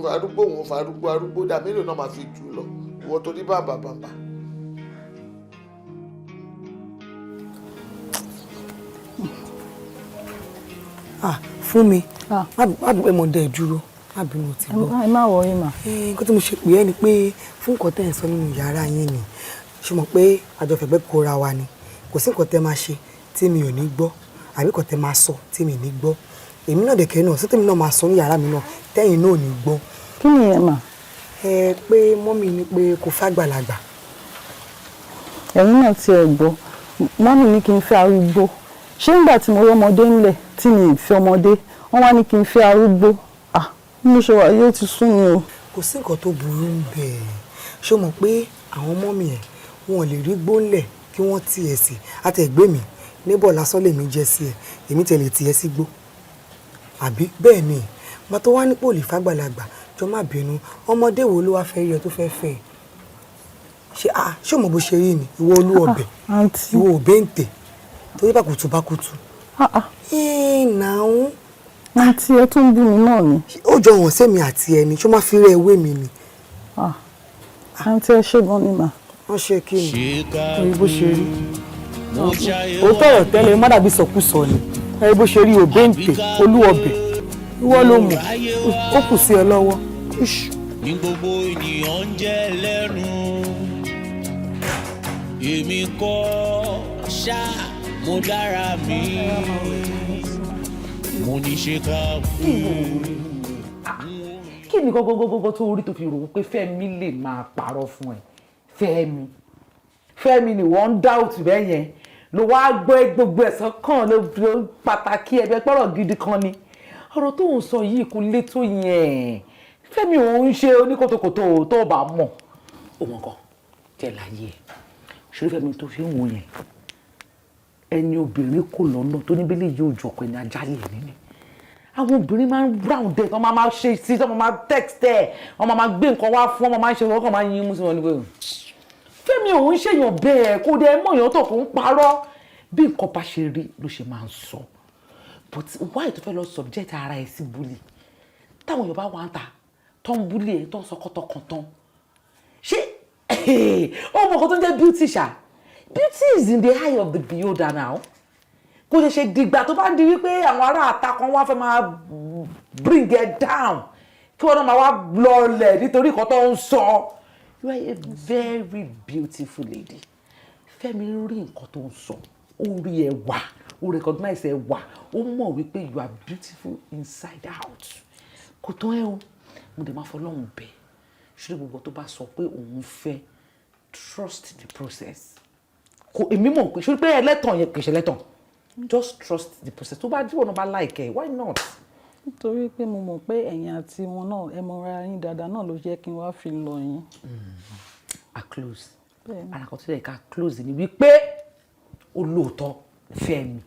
Arúgbó òun fa arúgbó arúgbó dà mélòó náà máa fi jù lọ, ìwọ tó ní bàbà bàbà. Ah, fún mi, má bí pé mo dẹ̀ dúró, má bí mo ti gbọ́. Ẹ má worry mà. Nǹkan tí mo ṣe pè é ni pé fún nǹkan tẹ́ ẹ̀ ń sọ nínú yàrá yín ni, ṣe mọ̀ pé àjọfẹ̀gbẹ́ kóra wa ni, kò sí nǹkan tẹ́ máa ṣe tí mi ò ní gbọ́, àbí nǹkan tẹ́ máa sọ tí mi ò ní gbọ́. Èmi náà dẹ̀kẹ́ náà, sọ́tẹ́mi náà máa sọ ní yàrá mi náà tẹ́yìn náà ò ní gbọ́. Kí ni ẹ mà? Ẹ pé mọ́mì ni pé kò fàgbàlagbà. Ẹ̀yin náà ti ẹ̀ gbọ́, mọ́mì ní kí n fẹ́ arúgbó. Ṣé nígbà tí mo rí ọmọdé ńlẹ̀ tí mi ì fẹ́ ọmọdé, wọ́n wá ní kí n fẹ́ arúgbó? Ah, bí mo ṣe wà yóò ti sú mi o. Kò sí nǹkan tó burú ń bẹ̀. Ṣé o mọ̀ pé àwọn mọ́mì ẹ̀ wọn ò lè rí gbóńlẹ̀ kí wọ́n tiẹ̀ sí àtẹ̀gbẹ́ mi níbọ̀ lásán lèmi jẹ́ sí ẹ̀, èmi tẹ̀lé tiẹ̀ sí gbó. Àbí bẹ́ẹ̀ ni, ìgbà tó wá ní pò lè fàgbàlagbà, jọ má bínú, ọmọdé wo ló wá fẹ́ rí ẹ tó fẹ́ fẹ́ ẹ? Ṣé ah, ṣé o mọ̀ bó ṣe rí ni? Ìwọ olú ọbẹ̀, ìwọ òbẹ́ǹtẹ̀, torí bákùtù bákùtù. Ìnáwó. Àǹtí ẹ tún bú mi náà ni. Ó jọ wọ̀n sẹ́mi àti ẹni, ṣó má fi rẹ́ ewé mi ni. Àǹtí ẹ ṣé gan ni mà. Wọ́n ṣe kí ni? Torí bó ṣe rí. Òótọ́ ọ̀rọ̀ tẹ́lẹ̀ má dàbí sọkúsọ ni. Ẹ bó ṣe rí òbẹ́ǹtẹ̀, olú ọbẹ̀, ìwọ ló mọ̀, ó kù sí ẹ lọ́wọ́. Ní gbogbo ènìyàn ń jẹ́ lẹ́nu, èmi kọ́ ṣá mo dára mi, mo ní ṣe ká kú. Kí ni gọ́gọ́gọ́gọ́ tó rí tó fi rò ó pé Fẹ́mi lè máa parọ́ fún ẹ? Fẹ́mi, Fẹ́mi ni wọ́n ń dá òtún bẹ́ẹ̀ yẹn ló wá gbọ́ gbogbo ẹ̀sán kan ló pàtàkì ẹ̀bẹ̀ pọ̀rọ̀ gidi kan ni ọ̀rọ̀ tó ń sọ yìí kò lè tó yẹn. Fẹ́mi òun ń ṣe oníkòtòkòtò tó bá mọ̀. Ó mọ̀ nǹkan jẹ́ láyé ẹ̀ ṣorí Fẹ́mi tó fi ń wò yẹn, ẹni obìnrin kò lọ́nà tó níbílẹ̀ yóò jọkọ̀ ẹni ajálẹ̀ nínú. Àwọn obìnrin máa ń round ẹ̀, wọ́n máa ṣe sí, wọ́n máa text ẹ̀, wọ́n máa gbé nǹkan wá fún, wọ́n máa ń ṣe, wọ́n kàn máa ń yín mú sí wọn ní pé Fẹ́mi òun ṣèyàn bẹ́ẹ̀ kó dẹ mọ̀yàn tó kò ń parọ́. Bí nǹkan bá ṣe rí ló ṣe máa ń sọ. But why tó fẹ́ lọ subject ara ẹ̀ sí bully? Táwọn èèyàn bá wà ń ta tó ń bully ẹ̀ tó ń sọ kọ́tọ̀kọ̀tàn, ṣé ó mọ̀ nǹkan tó ń jẹ́ beauty ṣá? Beauty is in the eye of the beholder now. Kò ṣẹ̀ṣẹ̀ dìgbà tó bá ń di wípé àwọn ará àta kan wá fẹ́ máa bring it down kí wọ́n náà máa wá lọlẹ̀ nítorí nǹkan tó ń sọ. You are a very beautiful lady. Fẹ́mi rí nǹkan tó ń sọ, ó rí ẹwà, ó recognize ẹwà, ó mọ̀ wípé you are beautiful inside out. Kò tán ẹ o, mo dẹ̀ máa fọlọ́run bẹ̀. Ṣé gbogbo tó bá sọ pé òun fẹ́, trust the process. Kò èmi mọ̀ pé ṣé pé ẹlẹ́tàn yẹn kì í ṣe ẹlẹ́tàn. Just trust the process. Tó bá díwọ̀n náà bá like ẹ, why not? Nítorí pé mo mọ̀ pé ẹ̀yin àti wọn náà ẹ mọra yín dáadáa náà ló jẹ́ kí n wá fi lọ yín. A close. Ara kan tó yẹ ká close ni wípé ó lóòótọ́ Fẹ́mi.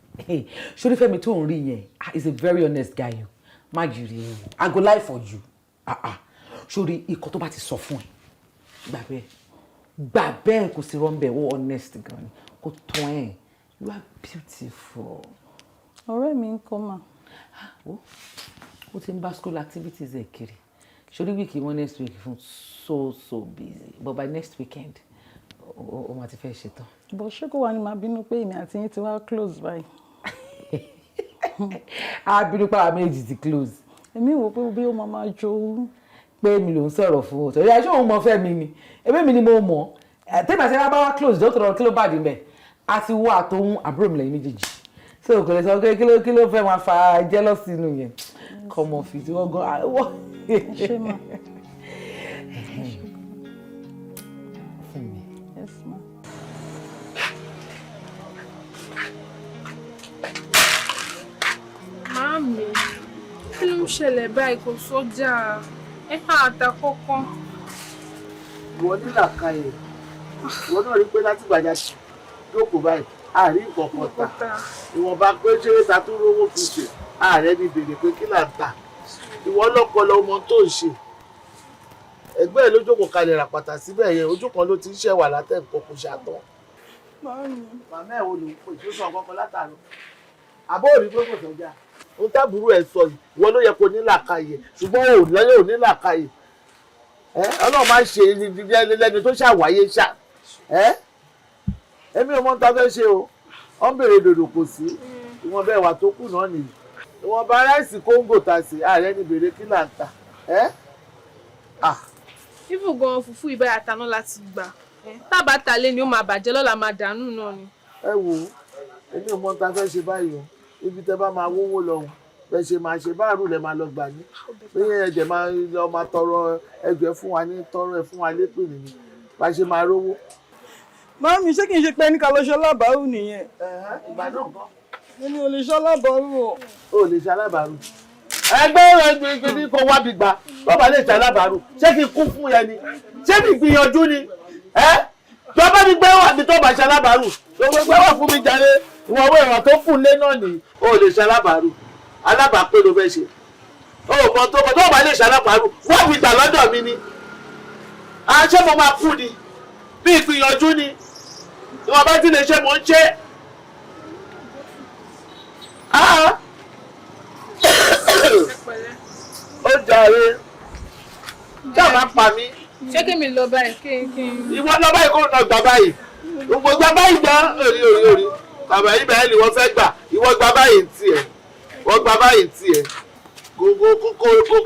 Ṣorí Fẹ́mi tó ń rí yẹn is a very honest guy o. Má jìrì ẹ o. I go lie for you. Ṣorí ikọ̀ tó bá ti sọ fún ẹ, gbà bẹ́ẹ̀. Gbà bẹ́ẹ̀ kò sí rọ́ńbẹ́, ó honest gan ni. Kò tán ẹ̀. You are beautiful. Ọ̀rẹ́ mi ń kọ́ mà. Ó ti ń bá school activities ẹ̀ kiri. Ṣorí week wọn next week fún so so busy, but by next weekend ó máa ti fẹ́ ṣetán. Bó ṣé kò wá ní máa bínú pé èmi àti yín ti wá close báyìí? Á bínú pé àwọn méjì ti close. Èmi wò pé bí ó máa máa jowú. Pé mi ló ń sọ̀rọ̀ fún o torí ẹ ṣé òun mọ Fẹ́mi ni, ẹbí mi ni mo mọ̀ tẹ́mi àti ẹ bá wá close dọ́tọ̀rọ̀ kí ló bàdí mbẹ̀ àti wọ àtòun àbúrò mi lẹ́yìn méjèèjì, so kò lè sọ pé kí ló fẹ́ máa fa jealousy inú yẹn kọ́mọ fi tí wọ́n gan. Ṣé mà? Fún mi. Yes ma. Màámi, Kí ló ń ṣẹlẹ̀ báyìí? Kò sọ́jà ẹ hàn àtà kọ́kọ́. Ìwọ nílà ka ẹ̀, ìwọ náà rí pé láti gbàjà jókòó báyìí, àárín ìkọ̀kọ̀ ta ìwọ̀nba pé ṣé ta tó rówó fi ṣe ààrẹ ní béèrè pé kí là ń tà. Ìwọ lọ́pọlọ ọmọ tó ń ṣe ẹgbẹ́ ẹ̀ ló jókòó kalẹ̀ ràpàtà síbẹ̀ yẹn, ojú kan ló ti ń ṣẹ̀wà látẹ̀kọ́ kò ṣàtọ̀. Màmá ẹ̀ wo ló ń pè tó sọ kankan látàrọ? Àbó ò rí pé kò sọjà ohun táàbùrú ẹ̀ sọ yìí, ìwọ ló yẹ kó ní làákàyè, ṣùgbọ́n ò lẹ́yìn ò ní làákàyè. Ọlọ́run máa ń ṣe lẹ́ni tó ṣàwáyé ṣá. Èmi ò mọ ohun tá a fẹ́ ṣe o. Ó ń béèrè dòdò kò sí, ìwọ̀n bẹ́ẹ̀ wà tó kù náà nìyí, ìwọ̀nba ráìsì kóńgò ta sí ààrẹ ní béèrè kí là ń tà. Ifù gan fùfú ìbára taná láti gbà tábà ta lé ni ó máa bàjẹ́ lọ́la, máa dànù náà ni. Ẹ wo, èmi ò mọ ohun tá a fẹ́ ṣe báyìí o. Ibi tẹ bá máa wówó lọ bẹ ṣe máa ṣe báàrù lẹ máa lọ gbà ní bí ẹjẹ máa lọ máa tọrọ ẹjọ ẹ fún wa ní tọrọ ẹ fún wa lépè nìyí bá ṣe máa rówó. Màámi, ṣé kì í ṣe pé ní ká lọ ṣe alábàárù nìyẹn? Ìgbà náà kọ́. Èmi ò lè ṣe alábàárù o. O ò lè ṣe alábàárù. Ẹgbẹ́ rẹ̀ gbé ní kó wá bí gbà bọ́ọ̀bà lè ṣe alábàárù, ṣé kí n kú fún yẹn ni? Ṣé mi gbìyànjú ni? Ẹ jọba mi gbé wà mí tó bá ṣe alábàárù, gbogbo wà fún mi jàre. Ìwọ̀n owó ìwọ̀n tó kù lé náà nìyí. O ò lè ṣe alábàárù, alábàápé ló fẹ́ ṣe. O ò mọ tó kọ tó bá lè ṣe alábàárù, wọ́n fi gbà lọ́dọ̀ mi ni. À ṣé mo máa kú ni? Bí ìgbìyànjú ni, ìwọ̀n bá ti lè ṣe mò ń ṣe. Ó jàre, ṣáà máa pa mí. Ṣé kí mi lọ báyìí kí n. Ìwọ lọ báyìí kó lọ gbà báyìí, gbogbo gbà báyìí gbà orí orí orí bàbá yìí bẹ́ẹ̀ ni wọ́n fẹ́ gbà. Ìwọ gbà báyìí ń tiẹ̀, wọ́n gbà báyìí ń tiẹ̀, kó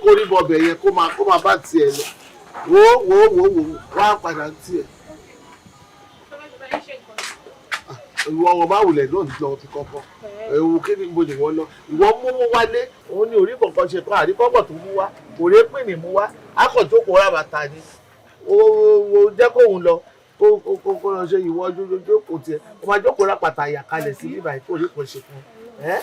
kó rí bọ̀bẹ̀ yẹn kó máa bá tiẹ̀ lọ. Wo wo wo wo wá padà ń tiẹ̀. Ìwọ wọn bá wulẹ̀ náà lọ fi kọ́kọ́ ewu kí ni mo lè wọ́n lọ. Ìwọ mú wálé, òun ni orí kọ̀ọ̀kan ṣe kọ́ àríkọ́kọ̀ tó mú wá, kò rí pín ní mú wá, akọ̀jókòó rà bàtà ni. O jẹ́ kóun lọ kó lọ ṣe ìwọ jókòó tiẹ̀, o máa jókòó rà bàtà àyàkalẹ̀ sí bíbá yìí kó rí kan ṣe fún ẹ.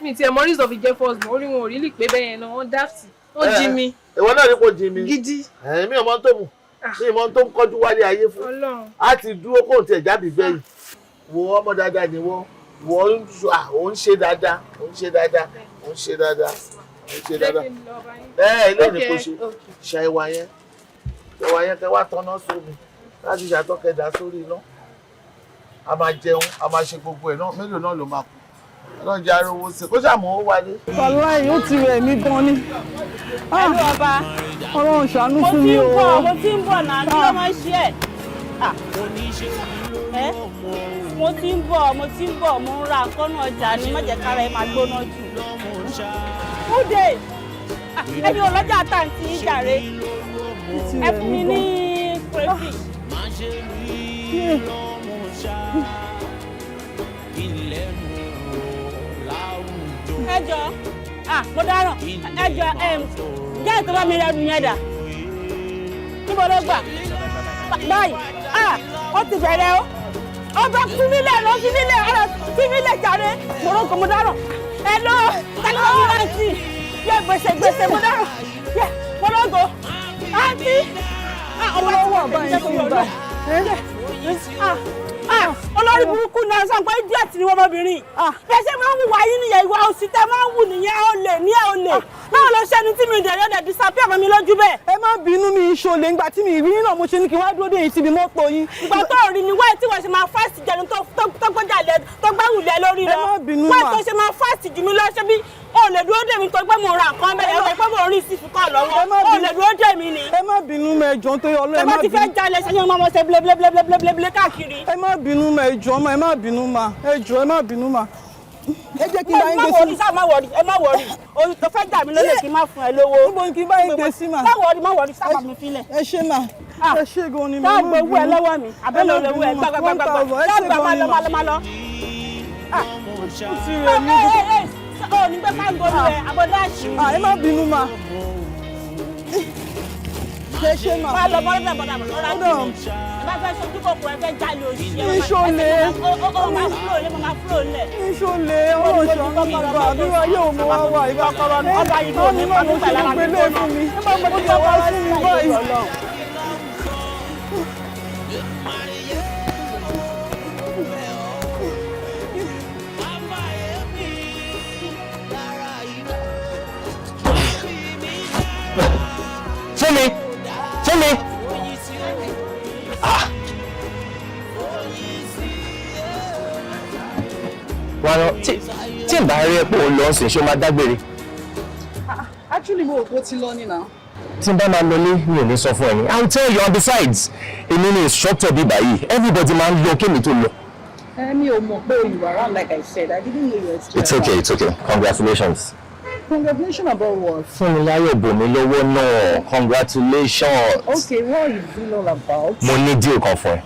Mi tiẹ̀ mọ reason fi jẹ́ first born, orí wọn ò rí lè pé bẹ́ẹ̀ yẹn náà, wọ́n dáàtì, wọ́n jí mi. Ìwọ náà ní kò jí mi gidi. Èmi ò mọ tó mù, mi ò mọ tó ń kọjú wálé ayé fún. A ti dúró kóun tiẹ̀ jábì bẹ́yìn. Wo ọmọ dáadáa ni wọ́n, wọ́n ń ṣe dáadáa, ó ń ṣe dáadáa, ó ń ṣe dáadáa, ó ń ṣe dáadáa. Ẹ ilé ní kò ṣe ṣe ìwà yẹn, ìwà yẹn kẹ wá tọ́nà sómi láti ṣàtọ́kẹ̀dá sórí iná. A máa jẹun, a máa ṣe gbogbo ẹ̀ náà, mélòó náà ló máa kú. Ọlọ́run jẹ́ arówó sí i, kó ṣàmú ó wálé. Wàláhì, ó ti rẹ̀ mí gan ni. Ẹ̀rù ọba. Ọlọ́run ṣàánú fún mi o. Mo ti ń bọ̀ náà, kí ló máa ń ṣe ẹ̀? Mo ti ń bọ̀, mo ti ń bọ̀, mo ń ra nǹkan náà ọjà ni, má jẹ́ kára ẹ máa gbóná jù. Kúdè, ẹbí ọlọ́jà tàǹtí jàre, ẹ fún mi ní crayfish. Ẹ jọ, mo dáràn, ẹ jọ, jẹ́ ìtọ́ bá mi rẹ́nu yẹn dà. Níbo ló gbà? Báyìí, ó ti bẹ̀rẹ̀ o. Ọba fún mi lẹ̀ lọ, fún mi lẹ̀, ọ̀rọ̀ fún mi lẹ̀ jàre. Mo rògbò, mo dáràn. Ẹ lọ, tani wọ́n mú láǹtì? Yẹ gbèsè gbèsè, mo dáràn. Yẹ, mo rògbò. Àǹtí. Ọba tí wọ́n bá yẹn fún mi bá. Olórí burúkú náà sọ pé idiot ni ọmọbìnrin. Bẹ́sẹ̀ máa ń wùwà yín nìyẹn, ìwà òsì tẹ máa ń wù nìyẹn, olè ní ẹ̀ olè. Báwo ló ṣe ni tí mi dẹ̀ yọ̀dẹ̀ disappear mọ́ mi lójú bẹ́ẹ̀? Ẹ má bínú, mi ìṣòlè ńgbà tí mi ìrírí náà mo ṣe ní kí n wá dúró dé yìí síbi mọ́tò yín. Ìgbà tó rí mi wáyé tí wọ́n ṣe máa fásitì jẹun tó gbọ́jà lẹ tó gbáwù lẹ lórí lọ. Ẹ má bínú mà. Wáyé tó ṣe máa fásitì jù mí lọ ṣé bí o lè dúró dè mí tó gbé mo ra nǹkan bẹ́ẹ̀ ẹ pé mo rí sí fúkọ̀ lọ́wọ́ o lè dúró dè mí ni. Ẹ má bínú mà, ẹ jọ̀ọ́ nítorí Ọlọ́run, ẹ má bínú. Ẹ bá ti fẹ́ jalè ṣe ni ọmọ ṣe bleblebleblebleble káàkiri. Ẹ má bínú mà, ẹ jọ̀ọ́ mà, ẹ má bínú mà, ẹ jọ̀ọ́, ẹ má bínú mà. Ẹ jẹ́ kí n bá yín gbé sí. Má wọrí, ẹ má wọrí, o tó fẹ́ jà mí lólè kí n má fún ẹ lówó. Níbo ni kí n bá yín gbé sí mà? Má wọrí, má wọrí, sábà mi filẹ̀. Ẹ ṣé mà, ẹ ṣé gan ni mà. Tá a gbowó ẹ lọ́wọ́ mi, àbẹ́lẹ̀ olówó ẹ gbàgbàgbàgbà. Tá a gbà má lọ má lọ má lọ. Ó ti rẹ̀ mí. Ó ní pé ká gbowó ẹ, àbọ̀dá àṣì. Ẹ má bínú mà. Ẹ ṣé mà. Má lọ bọ́dọ̀ bọ́dọ̀ bọ́dọ̀ bọ́dọ̀. Ẹ bá fẹ́ sojú kòkòrò, ẹ fẹ́ jalè òṣì. Ìṣòlè. Ó máa fúlò lé, mo máa fúlò lẹ̀. Ìṣòlè, Ọlọ́run ṣàánú mi gan, àbí wọn yóò mú wa wá ìbá mọ́mí náà ló ṣe gbogbo eléyìí fún mi, ó ti wá sí mi báyìí. Fún mi, fún mi. Ah. Wà lọ tí n bá rí ẹ pé òun lọ sìn, ṣé o máa dágbére? Actually, mo rò pé ó ti lọ ní now. Tí n bá máa lọlé, mi ò ní sọ fún ẹ ní. I will tell you, and besides, èmi ni instructor bí báyìí, everybody máa ń lọ kémi tó lọ. Èmi ò mọ̀ pé you were around. Like I said, I didn't know you were still It's okay, it's okay. Congratulations. Congratulations about what? Fúnmiláyọ̀ bò mí lọ́wọ́ náà, congratulations. Okay, what is it all about? Mo ní deal kan fún ẹ.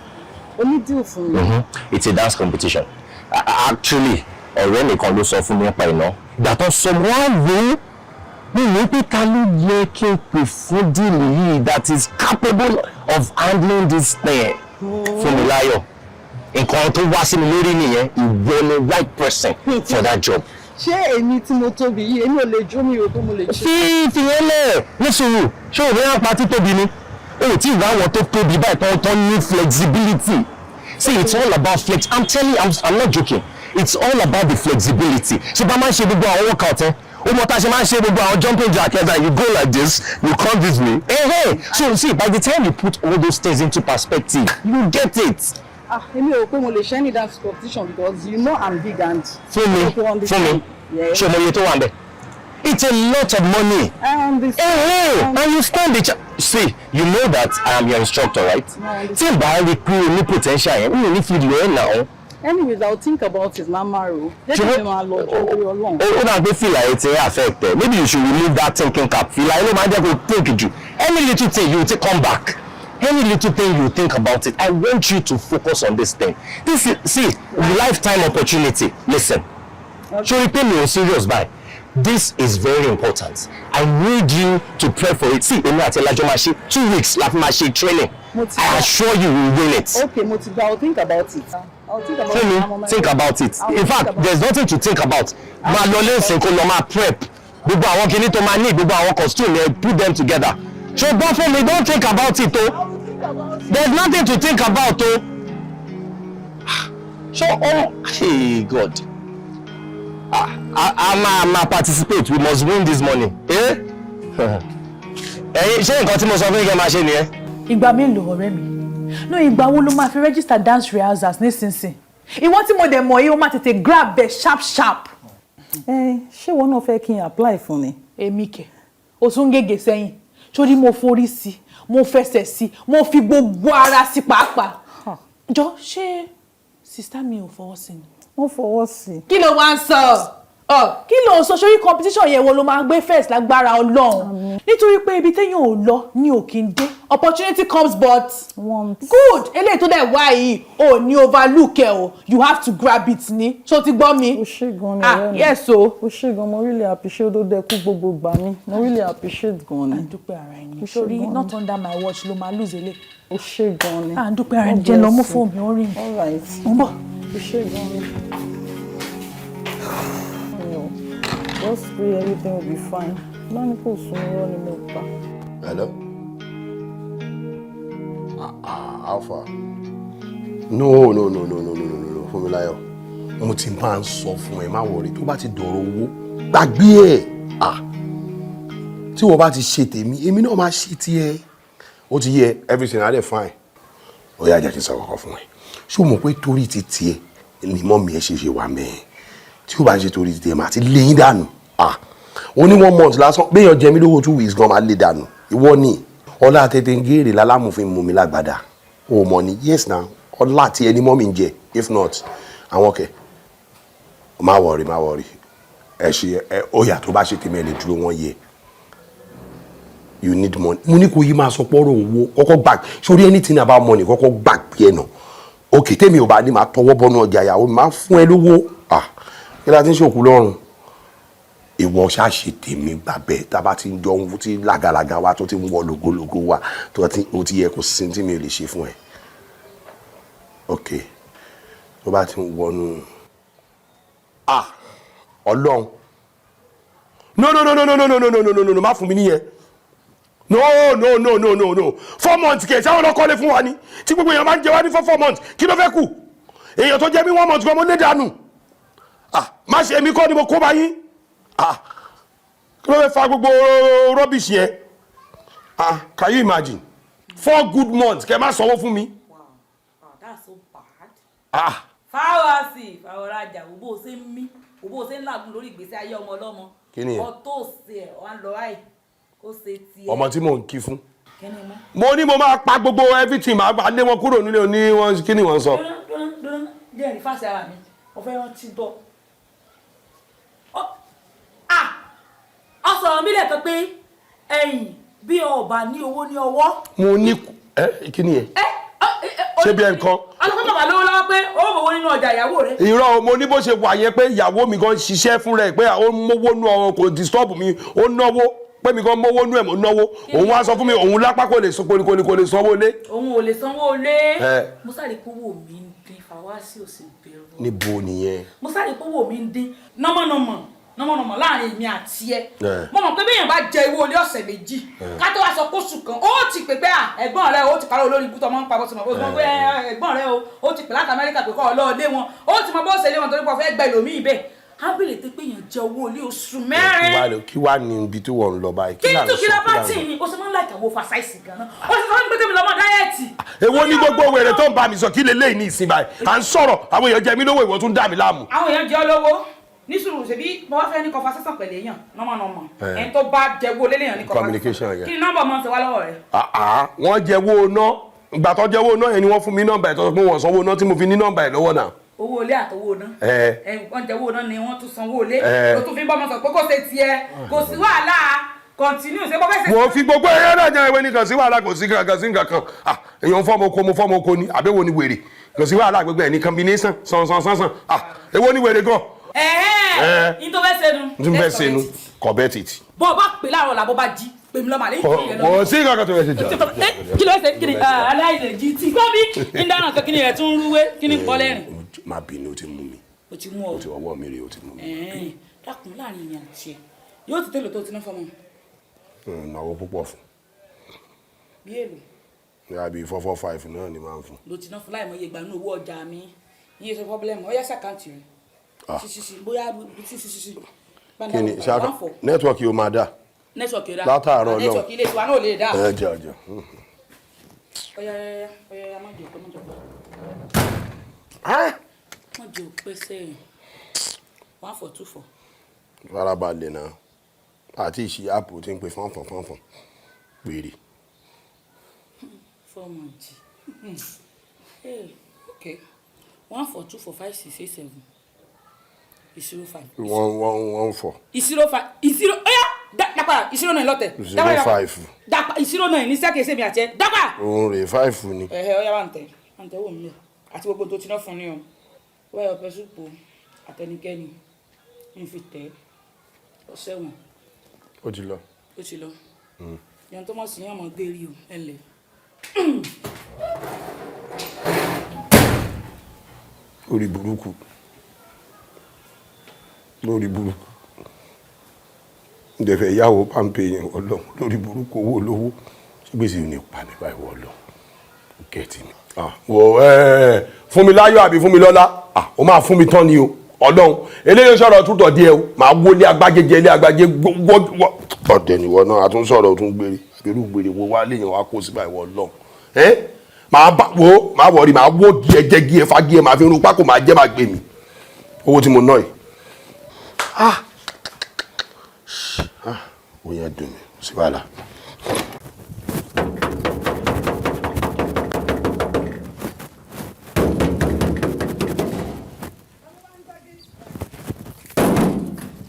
O ní deal fún mi? It's a dance competition. Actually, ọ̀rẹ́ mi kan ló sọ fún mi nípa iná. Ìgbà tó sọ, mo wá wò ó. Mi ní pé ta ló yẹ kí n pè fún deal yìí that is capable of handling this thing. Fúnmiláyọ̀. Nǹkan tó wá sí mi lórí nìyẹn, ìwọ ni right person for that job. Ṣé èmi tí mo tóbi yìí, èmi ò lè jó? Mi ò tó mo lè ṣe. Fi fìyẹn lẹ̀, nísòwò ṣé òun ní apá títóbi ni o ò tí ì wá àwọn tó tóbi báyìí tó ní flexibility. See, it's all about flex. I'm telling you, I'm not joking. It's all about the flexibility. Ṣé bá máa ń ṣe gbogbo àwọn workout ẹ, ó mọ tá a ṣe máa ń ṣe gbogbo àwọn jumping jack ẹ, that you go like this, you come this way. Hey, hey. So see, by the time you put all those things into perspective, you get it. Ah, èmi ò rò pé mo lè ṣe any dance competition because you know I'm big and. Fún mi, fún mi, ṣé o mọ iye tó wà ń bẹ̀? It's a lot of money. I understand. Hey, hey, and you stand the chance. See, you know that I am your instructor, right? No, I Tí n bá rí pé o ní potential yẹn, mi ò ní fi lọ ẹ́ náà. Anyways, I'll think about it, mama ro. Jẹ́ kí n máa lọ jọ lórí Ọlọ́run. Ó náà gbé fìlà yẹn ti ń affect ẹ. Maybe you should remove that thinking cap. Fìlà yẹn ló máa ń jẹ́ kó think jù. Any little thing, you take come back. Any little thing, you think about it. I want you to focus on this thing. This is, see, lifetime opportunity. Listen. Ṣé o rí pé mi ò serious báyìí? This is very important. I need you to prep for it. See, èmi àti Elijah máa ṣe 2 weeks la fi máa ṣe training. Mo ti I assure you we will win it. Okay, mo ti gbà. I'll think about it. I'll think about it. I'm on Fúnmi, my think way. about it. I will In think fact, about there's nothing to think about. Máa lọ lẹ́sìn kó lọ máa prep. Gbogbo àwọn kinní tó máa ní, gbogbo àwọn costume yẹn, put them together. Ṣùgbọ́n fún mi, don't think about it o. There's nothing to think about o. So, oh, hey God. Ah, a máa participate. We must win this money. Eh? Ẹ̀yin, ṣé nǹkan tí mo sọ fún yín kẹ́ máa ṣe nìyẹn? Ìgbà mélòó, ọ̀rẹ́ mi no, ìgbà wo ló máa fi register dance rehearsals nísinsìnyí? Ìwọ tí mo dẹ̀ mọ̀ yìí, ó máa tètè grab ẹ̀ sharp sharp. Ẹ ṣé ìwọ náà fẹ́ kí n apply fún ni? Èmi kẹ̀, o tún gègé sẹ́yìn sórí. Mo forí sí, mo fẹsẹ̀ sí, mo fi gbogbo ara sí pàápàá. Jọ, ṣé sister mi ò fọwọ́ sí ni? Wọ́n fọwọ́ sí. Kí ló wá ń sọ ọ? Kí ló ń sọ sórí competition yẹn? Wo ló máa gbé first lágbára Ọlọ́run, nítorí pé ibi téèyàn ò lọ ní ò kí ń dé. Opportunity comes but once. Good, eléyìí tó dẹ̀ wá yìí, ò ní overlook ẹ o. You have to grab it ní. Ṣó ti gbọ́ mi? O ṣé gan ni, Ah, ọ̀rẹ́ mi. Yes o. O ṣé gan, mo really appreciate. Ó dẹ kú gbogbo gbà mí, mo really appreciate gan ni. À ń dúpẹ́ ara ẹni. O ṣé Sórí, gan ni. not under my watch ló máa lose ele. O ṣé gan ni. À ń dúpẹ́ ara ẹni. Jẹ́ lọ mú fóònù mi, ó rìn. All right. Mo ń bọ̀. O ṣé gan ni. Just pray everything will be fine. Bá ní kò sún, irọ́ ni mo pa. Hello? Ah, ah, Alpha. No, no, no, no, no, no, no, no, no, Fúnmiláyọ̀. Mo ti máa ń sọ fún ẹ, má worry, tó bá ti dọ̀rọ̀ owó, gbàgbé ẹ̀. Ah, tí wọ́n bá ti ṣe tèmi, èmi náà máa ṣe tiẹ̀. Ó ti yẹ, everything á dẹ̀ fine. Ó yá, jẹ́ kí n sọ kọ́kọ́ fún ẹ. Ṣé o mọ̀ pé torí ti tiẹ̀ ni mummy ẹ ṣe ṣe wà mẹ́ẹ̀? Tí ó bá ń ṣe torí ti tiẹ̀, màá ti lé yín dànù. Ah, ó ní one month lásán, béèyàn jẹ mí lówó 2 weeks gan, máa lé dànù. Ìwọ ni ọlá tètè ń géèrè lálámùfín mú mi lágbàdà. O mọ̀ ni, yes na, ọlá tí ẹni mummy ń jẹ. If not, àwọn kẹ, má worry, má worry. Ẹ ṣe ẹ, ó yà, tó bá ṣe tèmi, ẹ lè dúró wọ́n yẹ. You need money. Mo ní kó yí máa sọ pọ́rọ̀ owó, kọ́kọ́ gbà sórí anything about money, kọ́kọ́ gbà pé ẹ̀ nà. Ok, tèmi ò bá ní máa tọwọ́ bọ́nú ọjà ìyàwó mi, máa fún ẹ lówó. Ah, kí la ti ń ṣòkú lọ́rùn? Ìwọ ṣáà ṣe tèmi, gbà bẹ́ẹ̀. Tá a bá ti ń jọ ń tí làgàlàgà wa tó ti ń wọ lògólògó wa tó ti ó ti yẹ, kó sí tí mi ò lè ṣe fún ẹ. Ok, tó bá ti ń wọnú, ah, Ọlọ́run, no, no, no, no, no, no, no, no, no, no, no, no, má fún mi nìyẹn. No, no, no, no, no, no. 4 months kẹ̀, sáwọn ọlọ́kọ́lé fún wa ni tí gbogbo èèyàn máa ń jẹ wá ní for 4 months. Kí ló fẹ́ kù? Èèyàn tó jẹ́ mí 1 month gan, mo lé dànù. Ah, má ṣe, èmi kọ́ ni mo kó bá yín. Ah, kí ló fẹ́ fa gbogbo rubbish yẹn? Ah, can you imagine 4 good months kẹ́ má sanwó fún mi? That's so bad. Ah. Fáwọsì fáwọrajà, wo bó o ṣe ń mí, wo bó o ṣe ń làágùn lórí ìgbésí ayé ọmọ ọlọ́mọ. Kí ni yẹn? Ọtọ́ ṣe ẹ̀ wá ń lọ báyìí kó ṣe tiẹ̀. Ọmọ tí mò ń kí fún. Kí ni mọ́? Mo ní mo máa pa gbogbo everything, máa lé wọn kúrò nílé ní wọn. Kí ni wọ́n sọ? Dúró, dúró, dúró, jẹ́ ẹ̀rí fàṣẹ ara mi, mo fẹ́ rántí bọ́. Ọ sọ̀rọ̀ mi lẹ́ẹ̀kan pé ẹ̀yìn bí ọba ní owó ní ọwọ́. Mo ní ẹ, kí ni yẹn? Ṣé bí ẹ nǹkan? Ọlọ́pàá bàbá lówó lọ́wọ́ pé owó mọ̀wó nínú ọjà ìyàwó rẹ̀. Irọ́ o, mo ní bó ṣe wà yẹn pé ìyàwó mi gan ṣiṣẹ́ fúnra ẹ̀, pé ó mówó nú ọ̀rọ̀, kò disturb mi, ó náwó, pé mi gan mówó nú ẹ̀, mo náwó. Òun wá sọ fún mi, òun lápá kò lè sọ, kò lè sanwó lé. Òun ò lè sanwó lé. Ẹ. Mo sáré kówó mi ń dín, Fàwásì ò sì bẹ̀rù. Níbo nìyẹn? Mo sáré kówó mi ń dín nọ́mọ̀nọ́mọ̀ nọ́mọ̀nọ́mọ̀ láàrin èmi àti ẹ. Ẹ. Mo mọ̀ pé béèyàn bá jẹ owó ilé ọ̀sẹ̀ 2, Ẹ. ká tó wá sọ kóṣù kan, ó ti pè pé à ẹ̀gbọ́n rẹ, ó ti parọ́ olórí ibú tó máa ń pa bó ti mọ̀ bó ti mọ̀ pé ẹ̀gbọ́n rẹ o, ó ti pè láti Amẹ́ríkà pé kọ́ ọ lọ́ọ́ lé wọn, ó ti mọ bó ṣe lé wọn torí pé ó fẹ́ gbẹ lòmíì bẹ́ẹ̀. Á bèèrè pé èèyàn jẹ owó ilé oṣù 4. Kí wàá ní ibi tí wọ́n ń lọ báyìí? Kí là ń tún kí sọ? lọ bá Kí là ń tì sọ? ní o ṣe máa ń láìka wo fàṣàìsì gan-an, ó sì sọ fún mi pé kí mi lọ́mọ diet. Èwo ní gbogbo wèrè tó ń bá mi sọ? Kí leléyìí ní ìsìn báyìí? À ń sọ̀rọ̀, àwọn èèyàn jẹ mí lówó, ìwọ tún dà mí láàmú. Àwọn èèyàn jẹ́ olówó ní sùúrù, ṣebí mo wá fẹ́ ní conversation pẹ̀lú èèyàn nọ́mọ̀nọ́mọ̀. Eh. Ẹni tó bá jẹ́wọ́ léléyàn ní Communication, yeah. Kí ni nọ́mbà ọmọ ń ṣe wá lọ́wọ́ rẹ̀? Ah, ah, wọ́n jẹ́wọ́ ná, ìgbà tó jẹ́wọ́ ná yẹn ni wọ́n fún mi nọ́mbà ẹ̀, tó sọ pé wọ́n sanwó ná tí mo fi ní nọ́mbà ẹ̀ lọ́wọ́ náà. Owó ilé àtowó ná. Ẹ. Ẹ, wọ́n jẹ́wọ́ ná ni wọ́n tún sanwó ilé. Eh. Ló tún fi ń bọ́ ọmọ sọ pé kò ṣe tiẹ̀, kò sí wàhálà, continue ṣe bọ́ fẹ́ ṣe. Mo fi gbogbo ẹyẹ náà jẹ ìwé ní kàn sí wàhálà, kò sí kankan sí nǹkan kan. Ah, èèyàn fọ́ọ̀mù oko, mo fọ́ọ̀mù oko ni àbẹ̀wò ni wèrè? Kò sí wàhálà, gbogbo ẹ̀ ní combination san san san san. Ah, èwo ni wèrè gan? Ẹ̀hẹ́n, ní tó fẹ́ ṣe nu. N tún fẹ́ ṣe nu, correct it. Bọ́ ọ bá pè láàárọ̀ làbọ́ bá jí pè mí lọ́mọ àlẹ́ yìí rẹ̀ lọ́mọ. Kò sí nǹkan kan tó fẹ́ ṣe jọ. Kí ló ṣe? Kí ni aláìlè jí tí gbọ́ mi ń dáná kan? Kí ni rẹ̀ tún ń rúwé? Kí ni ń kọ́ lẹ́rìn? Má bínú, o ti mú mi. O ti mú ọ. O ti ọwọ́ mi rè, o ti mú mi. Ẹ̀ẹ́n, dákun, láàrin ìyàn àti ẹ̀ yóò ti tẹ́lẹ̀ tó ti ná fọmọ. Náwó púpọ̀ fún. Bí èlò? Ní àbí 4 4 5 náà ni máa ń fún. Ló ti ná fún láìmọye ìgbà nínú owó ọjà mi, iye ṣe problem. Ó yá, ṣàkáǹtì rẹ̀. Ah. Sí sí sí, bóyá sí sí sí sí. Kí ni network yóò máa dà? Network yóò dá. Látàárọ̀ náà. Network ilé tiwa náà ò lè dá. Ẹ jẹ ọjọ. Ọ̀yá ọ̀yá ọ̀yá, má jẹ́ òpé, má jẹ́ òpé, má jẹ́ òpé sẹ́yìn. 1 4 2 4. Farabalẹ̀ náà, àti ìṣí app tí ń pè fọ́nfọ̀n fọ́nfọ̀n pèrè. 4 months. Hey, okay, 1 4 2 4 5 6 8 7 0 5. 1 1 1 4. 0 5 0. Ọ̀yá, dápà 09 lọ́tẹ̀. 05. Dápà 09 ní sẹ́kẹ̀ẹ́sẹ̀ mi àti ẹ̀ dápà. Òun rè, five ni. Ẹ̀hẹ́, ọ̀yá, wà ń tẹ̀ wò mí àti gbogbo tó ti ná fún ni o, wáyà ọ̀pẹ súpò àtẹnikẹ́ni ń fi tẹ̀ ọ̀sẹ̀ wọn. Ó ti lọ. Ó ti lọ. Yan tó mọ̀ sí yàn mọ̀ gbérí o, ẹ̀ ǹlẹ́. Lórí burúkú, lórí burúkú, ǹdẹ̀fẹ̀ yàwó pàǹpẹ̀ yẹn ọlọ́run, lórí burúkú, owó olówó, ṣé gbèsè ò ní pa mí báyìí? Wọ́ lọ kẹ́ẹ̀tì mi. Wò ẹ, fún mi láyọ̀ àbí fún mi lọ́lá, ó máa fún mi tán ni o. Ọlọ́run eléyìí sọ̀rọ̀ tútọ̀ díẹ̀ o, máa wọlé agbájẹjẹ ilé agbájẹ gbọ́. Ọ̀dẹ̀ nìwọ náà, a tún sọ̀rọ̀, o tún gbére àbí irú gbére wo wá léèyàn wá kó síbà? Ìwọ ọlọ́run ẹ máa bá wo, máa wọrí, máa wó gí ẹ jẹ́ gí ẹ fagí ẹ, máa fi irun pákó, máa jẹ́, máa gbé mi owó tí mo ná yìí. Ah, ah, ó yẹn dùn mí, kò sí wàhálà.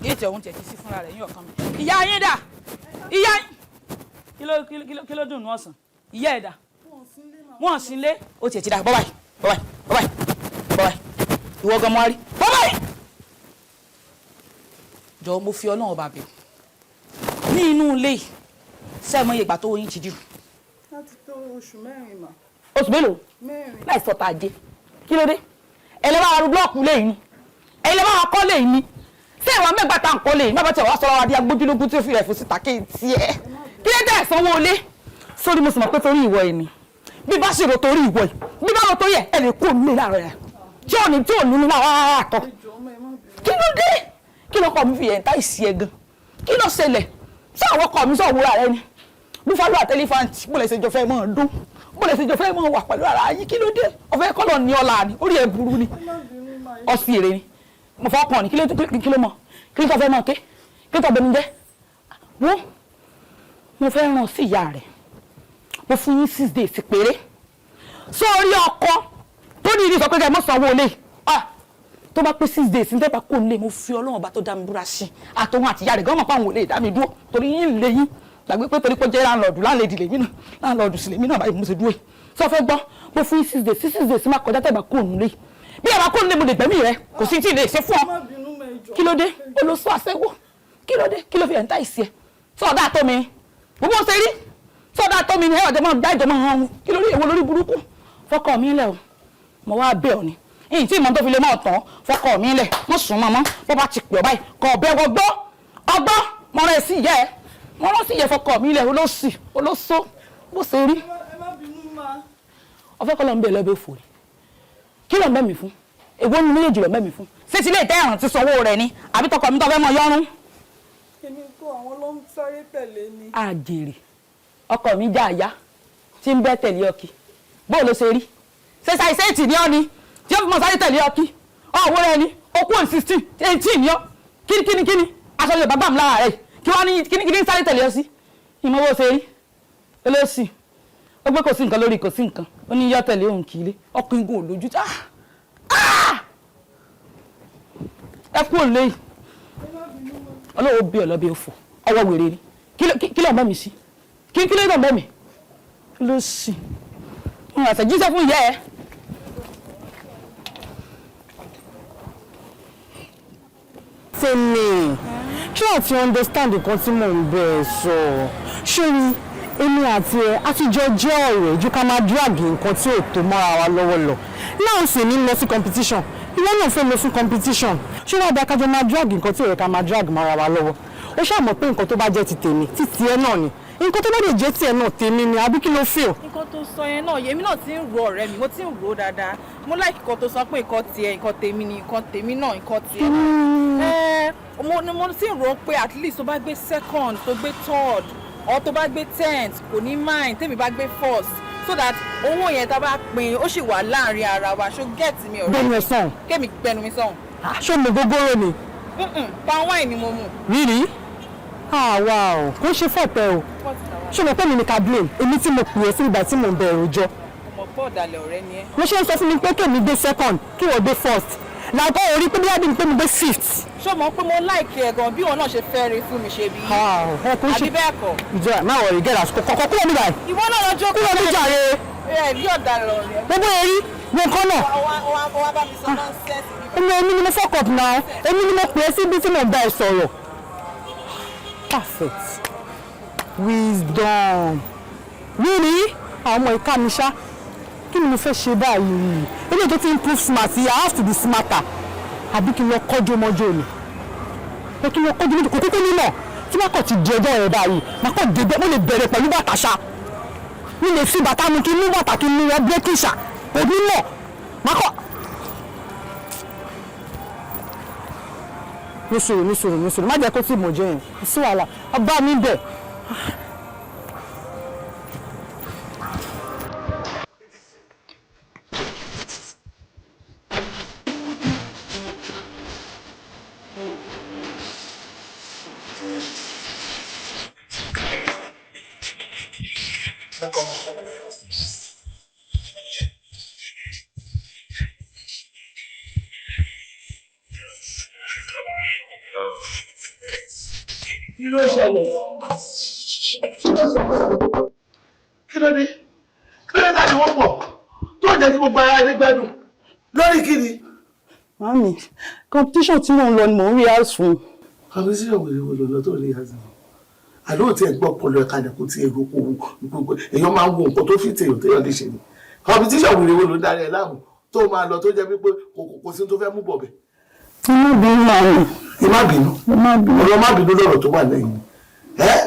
Géètì ọ̀hún tiẹ̀ ti sí fúnra rẹ̀ yín ọ̀kan mi. Ìyá yín dà? Ìyá yín, kí ló dùn ní ọ̀sán? Ìyá ẹ̀ dà? Wọ́n sì lé. Ó tiẹ̀ ti dà. Bọ́ báyìí, bọ́ báyìí, bọ́ báyìí, bọ́ báyìí. Ìwọ gan mọ́ rí, bọ́ báyìí. Jọ̀ọ́, mo fi Ọlọ́run ọba bẹ̀ ní inú ilé yìí, sẹ́ẹ̀ mọ iye ìgbà tó yín ti dì? Láti tó oṣù 4 mà. Oṣù mélòó? 4. Láì sọta ajé, kí ló dé? Ẹ lè bá wa ru block lẹ́yìn ni, ẹ lè bá wa kọ́ lẹ́yìn ni. Ṣé ìwà mẹ́gbàá tá à ń kọ́lé yìí? Má bá tiẹ̀ wá sọ̀rọ̀ adé agbójúlógún tí ó fi rẹ̀ fún síta kí n tiẹ̀. Kí ló dé sanwó ilé? Sórí mo sì mọ̀ pé torí ìwọ yìí ni. Bí bá ṣe rò torí ìwọ yìí, bí bá rò torí ẹ̀, ẹ lè kó mi láàárọ̀ yẹn. Tí ò ní tí ò ní ní lára àtọ̀. Kí ló dé? Kí lọkọ mi fi ẹ̀ǹtá ìsì ẹ̀ gan? Kí ló ṣẹlẹ̀? Ṣé àwọn ọkọ mi sọ òwúrọ̀ rẹ ni? Búfalo àti ẹlífàǹtì, bó lè ṣe jọ fẹ́ mọ́ ọ dún? Bó lè ṣe jọ fẹ́ mọ́ wà pẹ̀lú ara yín? Kí ló dé? Ọ̀fẹ́ kọ́lọ̀ ní ọ̀la ni, orí ẹ̀ burú ni. Ọ̀sì èrè ni. Mo fọ́ kàn ní, kí ló mọ̀? Kí ló tó fẹ́ mọ̀ ké? Kí ló tó bẹnu jẹ́? Wo, mo fẹ́ ràn sí ìyá rẹ̀. Mo fún yín 6 days péré. Sórí ọkọ tó ní ìdí sọ pé kẹ́ ẹ mọ́ sanwó ilé. Tó bá pé 6 days ní tẹ́pà kò lè mo fi Ọlọ́run ọba tó dá mi búra sí i àtòun àti ìyá rẹ̀ gan mọ̀ pé àwọn ò lè dá mi dúró torí yín lè yín gbàgbé pé torí pé jẹ́ láńlọ́ọ̀dù láńlẹ́dì lèmi náà láńlọ́ọ̀dù sì lèmi náà báyìí mo ṣe dúró yìí sọ fẹ́ gbọ́ mo fún yín 6 days 6 days má kọjá tẹ́pà kò nílé bí ẹ bá kò nílé mo lè gbẹ̀mí rẹ kò sí tí ì lè ṣe fún ọ kí ló dé olóṣù àṣẹwó kí ló dé kí ló fi ẹ̀ ń tá ìsì ẹ̀ sọ̀dá tó mi gbogbo ṣe rí sọ̀dá tó mi ni ẹ̀ ọ̀jọ̀ máa dá ìjọ máa hàn kí lórí èwo lórí burúkú fọkọ mi lẹ̀ o mo wá bẹ̀ ọ́ ni ìyìn tí ìmọ̀ tó fi lè máa tán fọkọ mi lẹ̀ mọ̀ sùn mọ́mọ́ bó bá ti pè ọ́ báyìí kọ̀ ọ̀bẹ ọgbọ́ ọgbọ́ mọ̀ rẹ̀ sí ìyá ẹ̀ mọ̀ rẹ̀ sí ìyá fọkọ mi lẹ̀ olóṣì olóṣó bó ṣe rí. Ọ̀fẹ́ kọ́ ló ń bẹ̀ lọ́bẹ̀ òfò ni kí ló ń bẹ̀ mí fún èwo ni méjèèjì ló ń bẹ̀ mí fún ṣé ti ilé ìtẹ́ ẹ̀rùn ti sanwó rẹ̀ ni àbí tọkọ mi tó fẹ́ mọ yọrùn. Èmi kó àwọn ló ń sáré tẹ̀lé ni. Àjèrè ọkọ mi já àyà tí ń bẹ́ tẹ̀lé ọkì bó ló ṣe rí ṣe ṣàìṣe ní ọ ni tí ó fi mọ sáré tẹ̀lé ọkì ọ̀wọ́ rẹ ni okú òun 16 18 ni ọ kíni kíni kíni aṣọ Yorùbá bá mi lára rẹ kí wọ́n ní kíni kíni sáré tẹ̀lé ọ sí ìmọ̀ bó ṣe rí olóòsì ó gbé kò sí nǹkan lórí kò sí nǹkan ó ní yọ tẹ̀lé òun kì í lé ọkùnrin gùn òlójú ẹ kú òun léyìí ọlọ́wọ́ bí ọlọ́bí òfò ọwọ́ wèrè ni kí ló ń bẹ́ mi sí kí ló ń bẹ́ mi ló sì ń àtẹ̀jíṣẹ́ fún ìyá ẹ. Tèmi try to understand nǹkan tí mò ń bẹ ẹ sọ ṣórí èmi àti ẹ àtijọ́ jẹ́ ọ̀rẹ́ ju ká máa drag nǹkan tí ò tó mọ́ra wa lọ́wọ́ lọ náà sì ní lọ sí competition ìwọ náà fẹ́ lọ fún competition ṣé wàá da kájọ máa drag nǹkan tí ò yẹ ká máa drag mọ́ra wa lọ́wọ́ ó ṣàmọ̀ pé nǹkan tó bá jẹ́ ti tèmi ti tiẹ̀ náà ni nǹkan tó bá lè jẹ́ tiẹ̀ náà tèmi ni àbí kí ló feel. Nǹkan tó sọ yẹn náà èmi náà ti ń ro ọ̀rẹ́ mi mo ti ń ro dáadáa mo like nǹkan tó sọ pé nǹkan tiẹ̀ nǹkan tèmi ni nǹkan tèmi náà nǹkan tiẹ̀ náà mo ti ń ro pé at least tó bá gbé second tó gbé third or tó bá gbé tenth kò ní mind tèmi bá gbé first so that owó yẹn tá bá pín ó sì wà láàrin ara wa ṣó get mi ọ̀rẹ́. Gbẹnu ẹ sàn. Kémi gbẹnu mi sàn. Ṣé mo gógóró ni. Palm wine ni mo mu. Really? Ah wow, kò ṣe fọ̀tẹ̀ o. Ṣé mo pẹ́ mi ní ká blame èmi tí mo pè é sí ìgbà tí mò ń bẹ èròjọ́. Mo pọ̀ ọ̀dàlẹ̀ ọ̀rẹ́ ni ẹ́. Mo ṣe ń sọ fún mi pé kémi gbé second kí wọ́n gbé first làbọ̀ orí pé bí wọ́n pé mi gbé fifth. Ṣé o mọ̀ pé mo like ẹ̀ gan bí wọn náà ṣe fẹ́ rí fún mi ṣe bí. Àbí bẹ́ẹ̀ kọ́. Ìjọba má wọrí gẹ́gẹ́ àsìkò kọ̀ọ̀kan kúrò níbàyí. Ìwọ náà lọ jókòó. Kúrò níjà re. Ẹ bí ọ̀daràn ọ̀rẹ́. Gbogbo èrí wo nǹkan náà. Ọwọ́ bá mi sọ nonsense. Èmi ni mo fuck up now èmi ni mo pè é síbi tí mo bá ẹ sọ̀rọ̀. Perfect wisdom really àwọn ọmọ ìka mi ṣá kí ni mo fẹ́ ṣe báyìí eléyìí tó ti ń prove smart I have to be smarter àbí kí n lọ kọ́jú ọmọjọ́ ni pé kí n lọ kọ́jú ọmọjọ́ kò kúkú nímọ̀ tí wọ́n kàn ti di ọjọ́ rẹ̀ báyìí màá kàn dé mo lè bẹ̀rẹ̀ pẹ̀lú bàtà ṣá mi lè fi bàtà mu kí n mú bàtà kí n mú wọn bírèkì ṣá kò ní mọ̀ màá kàn. Ní sùúrù ní sùúrù ní sùúrù má jẹ́ kó tí mò jẹ́ yẹn kò sí wàhálà ọba mi bẹ̀. Kí ló ṣẹlẹ̀? Kí ló dé? Kí ló dé láti wọ́n pọ̀ tó jẹ́ kí gbogbo ara ẹni gbádùn lórí kí ni? Mami, competition tí mò ń lọ ni mò ń rehearse fún. Competition wèrè wo lọ tó rehearse fún? Àlọ́ ò tiẹ̀ gbọ́ ọpọlọ ẹ̀ka nìkú tí èrò kò wù èèyàn máa ń wo nǹkan tó fi tèèyàn téèyàn lè ṣe ni. Competition wèrè wo ló ń darí ẹ láàmú tó máa lọ tó jẹ́ wípé kò sí tó fẹ́ mú bọ̀ bẹ̀. Inú bí màmí. Ẹ má bínú, ọ̀rọ̀ má bínú lọ́rọ̀ tó wà lẹ́yìn ẹ́.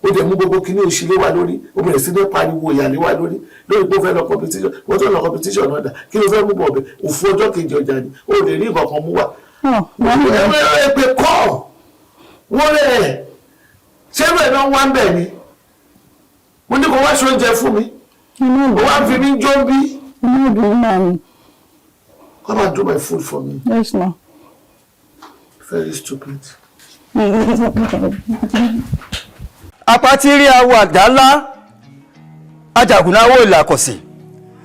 Ó dẹ̀ mú gbogbo kíní òṣìlẹ̀ wa lórí, ó bẹ̀rẹ̀ sí ní pariwo ìyàlẹ́ wa lórí lórí pé ó fẹ́ lọ competition. Wọ́n tó lọ competition náà dà, kí ló fẹ́ mú bọ̀ ọ̀bẹ? Òfu ọjọ́ kejì ọjà ni ó lè rí nǹkan kan mú wá. Ẹ pé kọ́ wọ́n rẹ̀ ṣé bẹ́ẹ̀ náà wá ń bẹ̀ ni. Mo ní kó wá ṣe oúnjẹ fún mi, ó wá fi mí jó bí. Come and do my food for me. Yes, ma. Very stupid. Apátí rí awo àdálá, ajàgùnáwó ìlàkọ̀sì,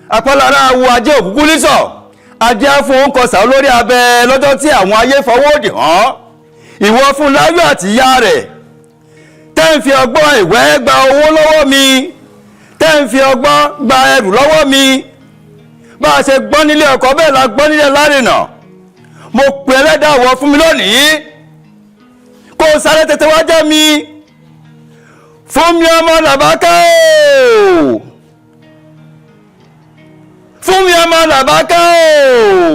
apálára awo ajé òkúkú lísọ̀, ajé afowókọsà olórí abẹ lọ́jọ́ tí àwọn ayé fọwọ́ òdì hàn ìwọ fún láyọ̀ àti ìyá rẹ̀, tẹ́ ń fi ọgbọ́n ìwẹ́ gba owó lọ́wọ́ mi, tẹ́ ń fi ọgbọ́n gba ẹrù lọ́wọ́ mi. Bá a ṣe gbọ́n nílé ọkọ bẹ́ẹ̀ la gbọ́n nílé lárinà. Mo pè ẹlẹ́dàá wọ fún mi lónìí, kó o sáré tètè wá jẹ́ mi. Fún mi ọmọ làbákẹ́ o, fún mi ọmọ làbákẹ́ o,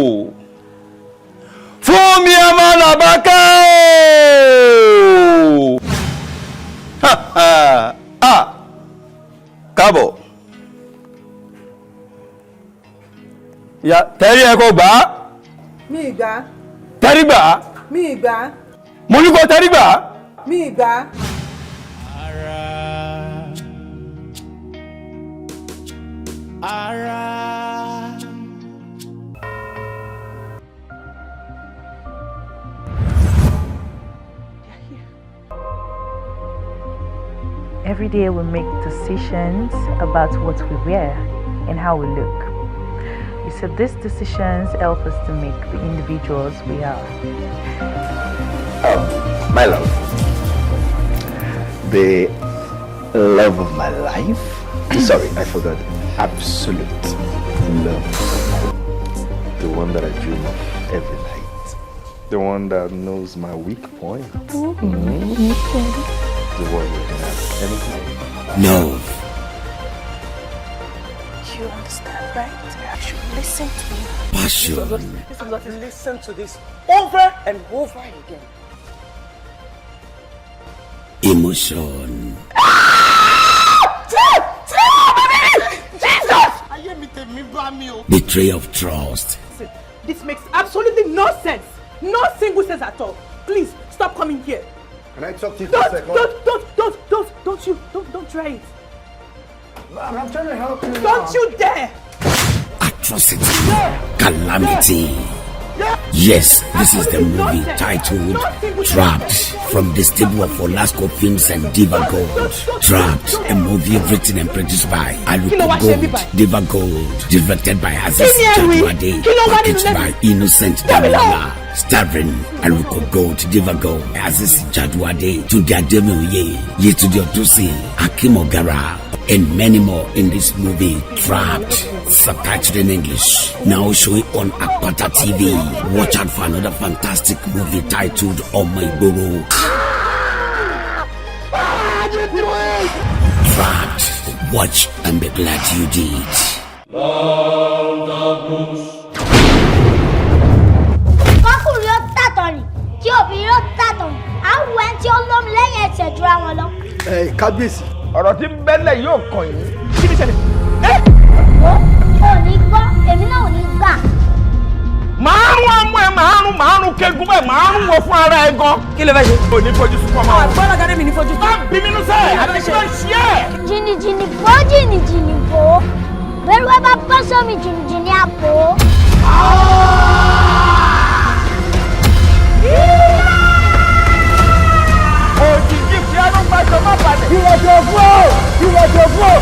fún mi ọmọ làbákẹ́ o. Ah, káàbọ̀ ya, tẹ́rí ẹ kò gbà á. Mi gbà. Tẹ́rí gbà á. Mi gbà. Mo ní kó tẹ́rí gbà á. Mi gbà. Ara. Every day we make decisions about what we wear and how we look. You see, these decisions help us to make the individuals we are. My love, the love of my life. Sorry, I forgot. Absolute love. The one that I dream of every night. The one that knows my weak point. The one who can ask anything. No. You understand, right? You should listen to me. Passion. Listen to this over and over again. Emotion. Jesus! Ayé mi tèmi bá mi o. Betrayal of trust. This makes absolutely no sense. No single sense at all. Please stop coming here. Can I talk to you for a second? Don't try it. I'm trying to help you. Don't you dare! Atrocity. Calamity. Yes, this is the movie titled Trapped, from the stable of Olasco Films and Diva Gold. Trapped, a movie written and produced by Aluko Gold, Diva Gold, directed by Aziz Jaduade, packaged by Innocent Damilola, starring Aluko Gold, Diva Gold, Aziz Jaduade, Tunde Ademioye, Yetunde Odusi, Akim Ogara, and many more in this movie, Trapped, subtitled in English, now showing on Akpata TV. Watch out for another fantastic movie titled Omo Igboro. Trapped. Watch and be glad you did. Kọkùnrin ó tàtọ̀ rìn kí obìnrin ó tàtọ̀ rìn, à ń wo ẹni tí ó lómi lẹ́yìn ẹsẹ̀ jura wọn lọ. Ẹ kábíyèsí. Ọ̀rọ̀ tí ń bẹ́lẹ̀ yóò kàn yín. Kí ni ṣẹlẹ̀? Ó ò ní gbọ́, èmi náà ò ní gbà. Màárùn ọmọ ẹ, màárùn màárùn kegun bẹ́ẹ̀, màárùn wọ fún ara ẹ gan. Kí ló fẹ́ ṣe? Ò ní fojú sunkún ọmọ. Àgbọ̀dọ̀ gàdé mi ní fojú. Má bí mi nú sẹ́ẹ̀, àti kí ló ń ṣe ẹ́? Jìnnìjìnnì bó jìnnìjìnnì bò ó, bẹ́rù ẹ bá bọ́ sómi jìnnìjìnnì àpò. Òjijì fi arúgbájọ má balẹ̀. Ìrọ̀jò fún o! Ìrọ̀jò fún o!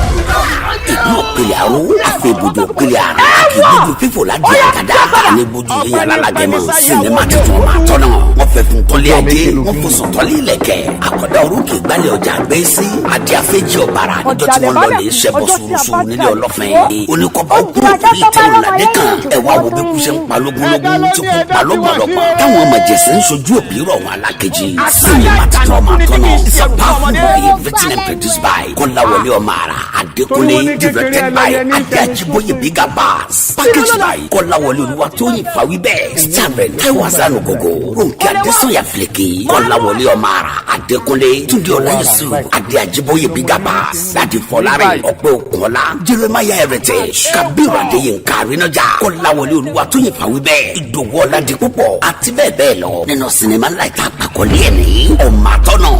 Ìlú òpìlẹ̀ àrò àfẹ́bùdó òpìlẹ̀ àrà kìgbójú fífò lájú àgàdá àníbójú yíyan alálàgẹmọ sinimá tuntun ọmọ àtọ́nà. Wọ́n fẹ́ fún tọ́lé ajé, wọ́n fòsùn tọ́lé ilẹ̀kẹ̀. Àkọ́dá orókè gbalẹ̀ ọjà gbé sí adé afẹ́jì ọ̀bàrà níjọ́ tí wọ́n lọ lè ṣẹbọ sùrùsùrù nílé ọlọ́fin oníkọ́bá òkú òkú ìtẹ́rù ládé kan. Ẹ wá wo bí kú ṣe ń pa lógúnlógún tí kò pa lọ́gbọ̀lọ́gbọ̀ táwọn ọmọ jẹ̀sẹ̀ ń sojú òbí rọ̀ wọn alákejì. Sinimá tuntun ọmọ àtọ́nà is a powerful movie written and produced by Kọ́láwọlé ọmọ àrà Adékúnlé, directed by Ade Ajiboye Bigger Bass, packaged Script by Kọ́láwọlé Olúwatóyìn Fáwíbẹ̀. Starring Taiwo Hassan Ogogo, Ronke Adésanya Flèkì, Kọ́láwọlé Ọmọ-Àrà, Adékúnlé, Túndé Ọlá Yusuf, Adé Ajíbóyè Bígàbà, Ládi Fọlárin, Ọpẹ́ Òkúnọlá, Jeremiah Heritage, Kabiru Adéyínká Àrínájà, Kọ́láwọlé Olúwatóyìn Fáwíbẹ̀, Ìdòwú Ọládipúpọ̀, àti bẹ́ẹ̀ bẹ́ẹ̀ lọ. Nínú sinimá ńlá ìta àpàkọ́lé ẹ̀ ní Ọmọ Àtọ́nà.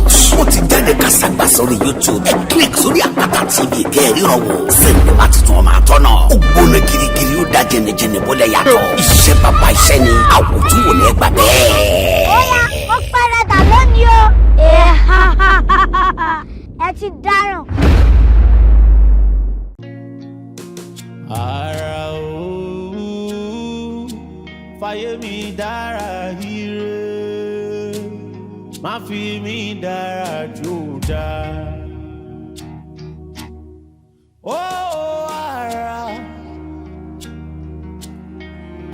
Ó ti jáde kásàgbà sórí YouTube. Ẹ click sórí Àpáta TV kẹ́ẹ̀ríran wò. Sinimá tuntun Ọmọ Àtọ́nà. Ó gbóná girigiri, ó da jẹnijẹni bọ́lẹ̀ yàtọ̀. Iṣẹ́ bàbá iṣẹ́ ni, àwòtúwò ní ẹgbàá bẹ́ẹ̀. Ó yá, ó pẹ́rẹ́dà lónìí o. Ẹ ti dáràn. Ara o, fàyè mi dára ire, má fi mi dára jù dá. Ó ara,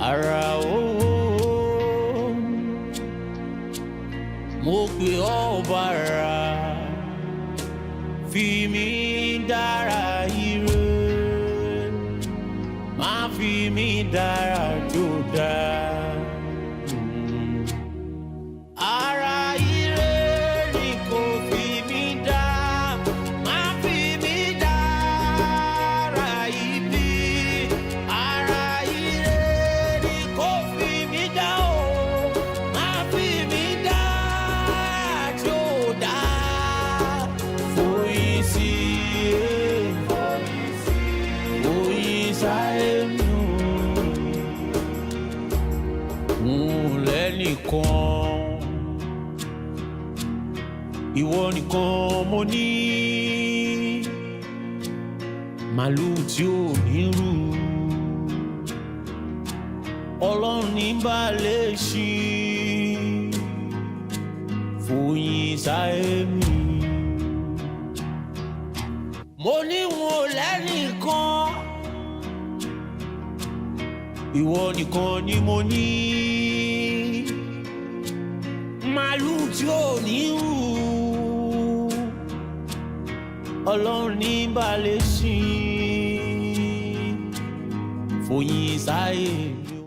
ara o, mo pè ọ́ bàrà, fi mi dára ire, má fi mi dára tó dá. Ara ire ni kò fi mi dá, má fi mi dára ibi. Ara ire ni kò fi mi dá o, má fi mi dá tó dá. Foyín sí i, oyin sáré nù. N lẹ́nìkan, ìwọ nìkan mo ní, màlúù tí ò ní rú, ọlọ́run ní balẹ̀ ṣí, fòyìn sáyé mi. Mo ní wọn ò lẹ́nìkan, ìwọ nìkan ni mo ní, màlúù tí ò ní rú, ọlọ́run ní balẹ̀ sí, fòyìn sáyé mi.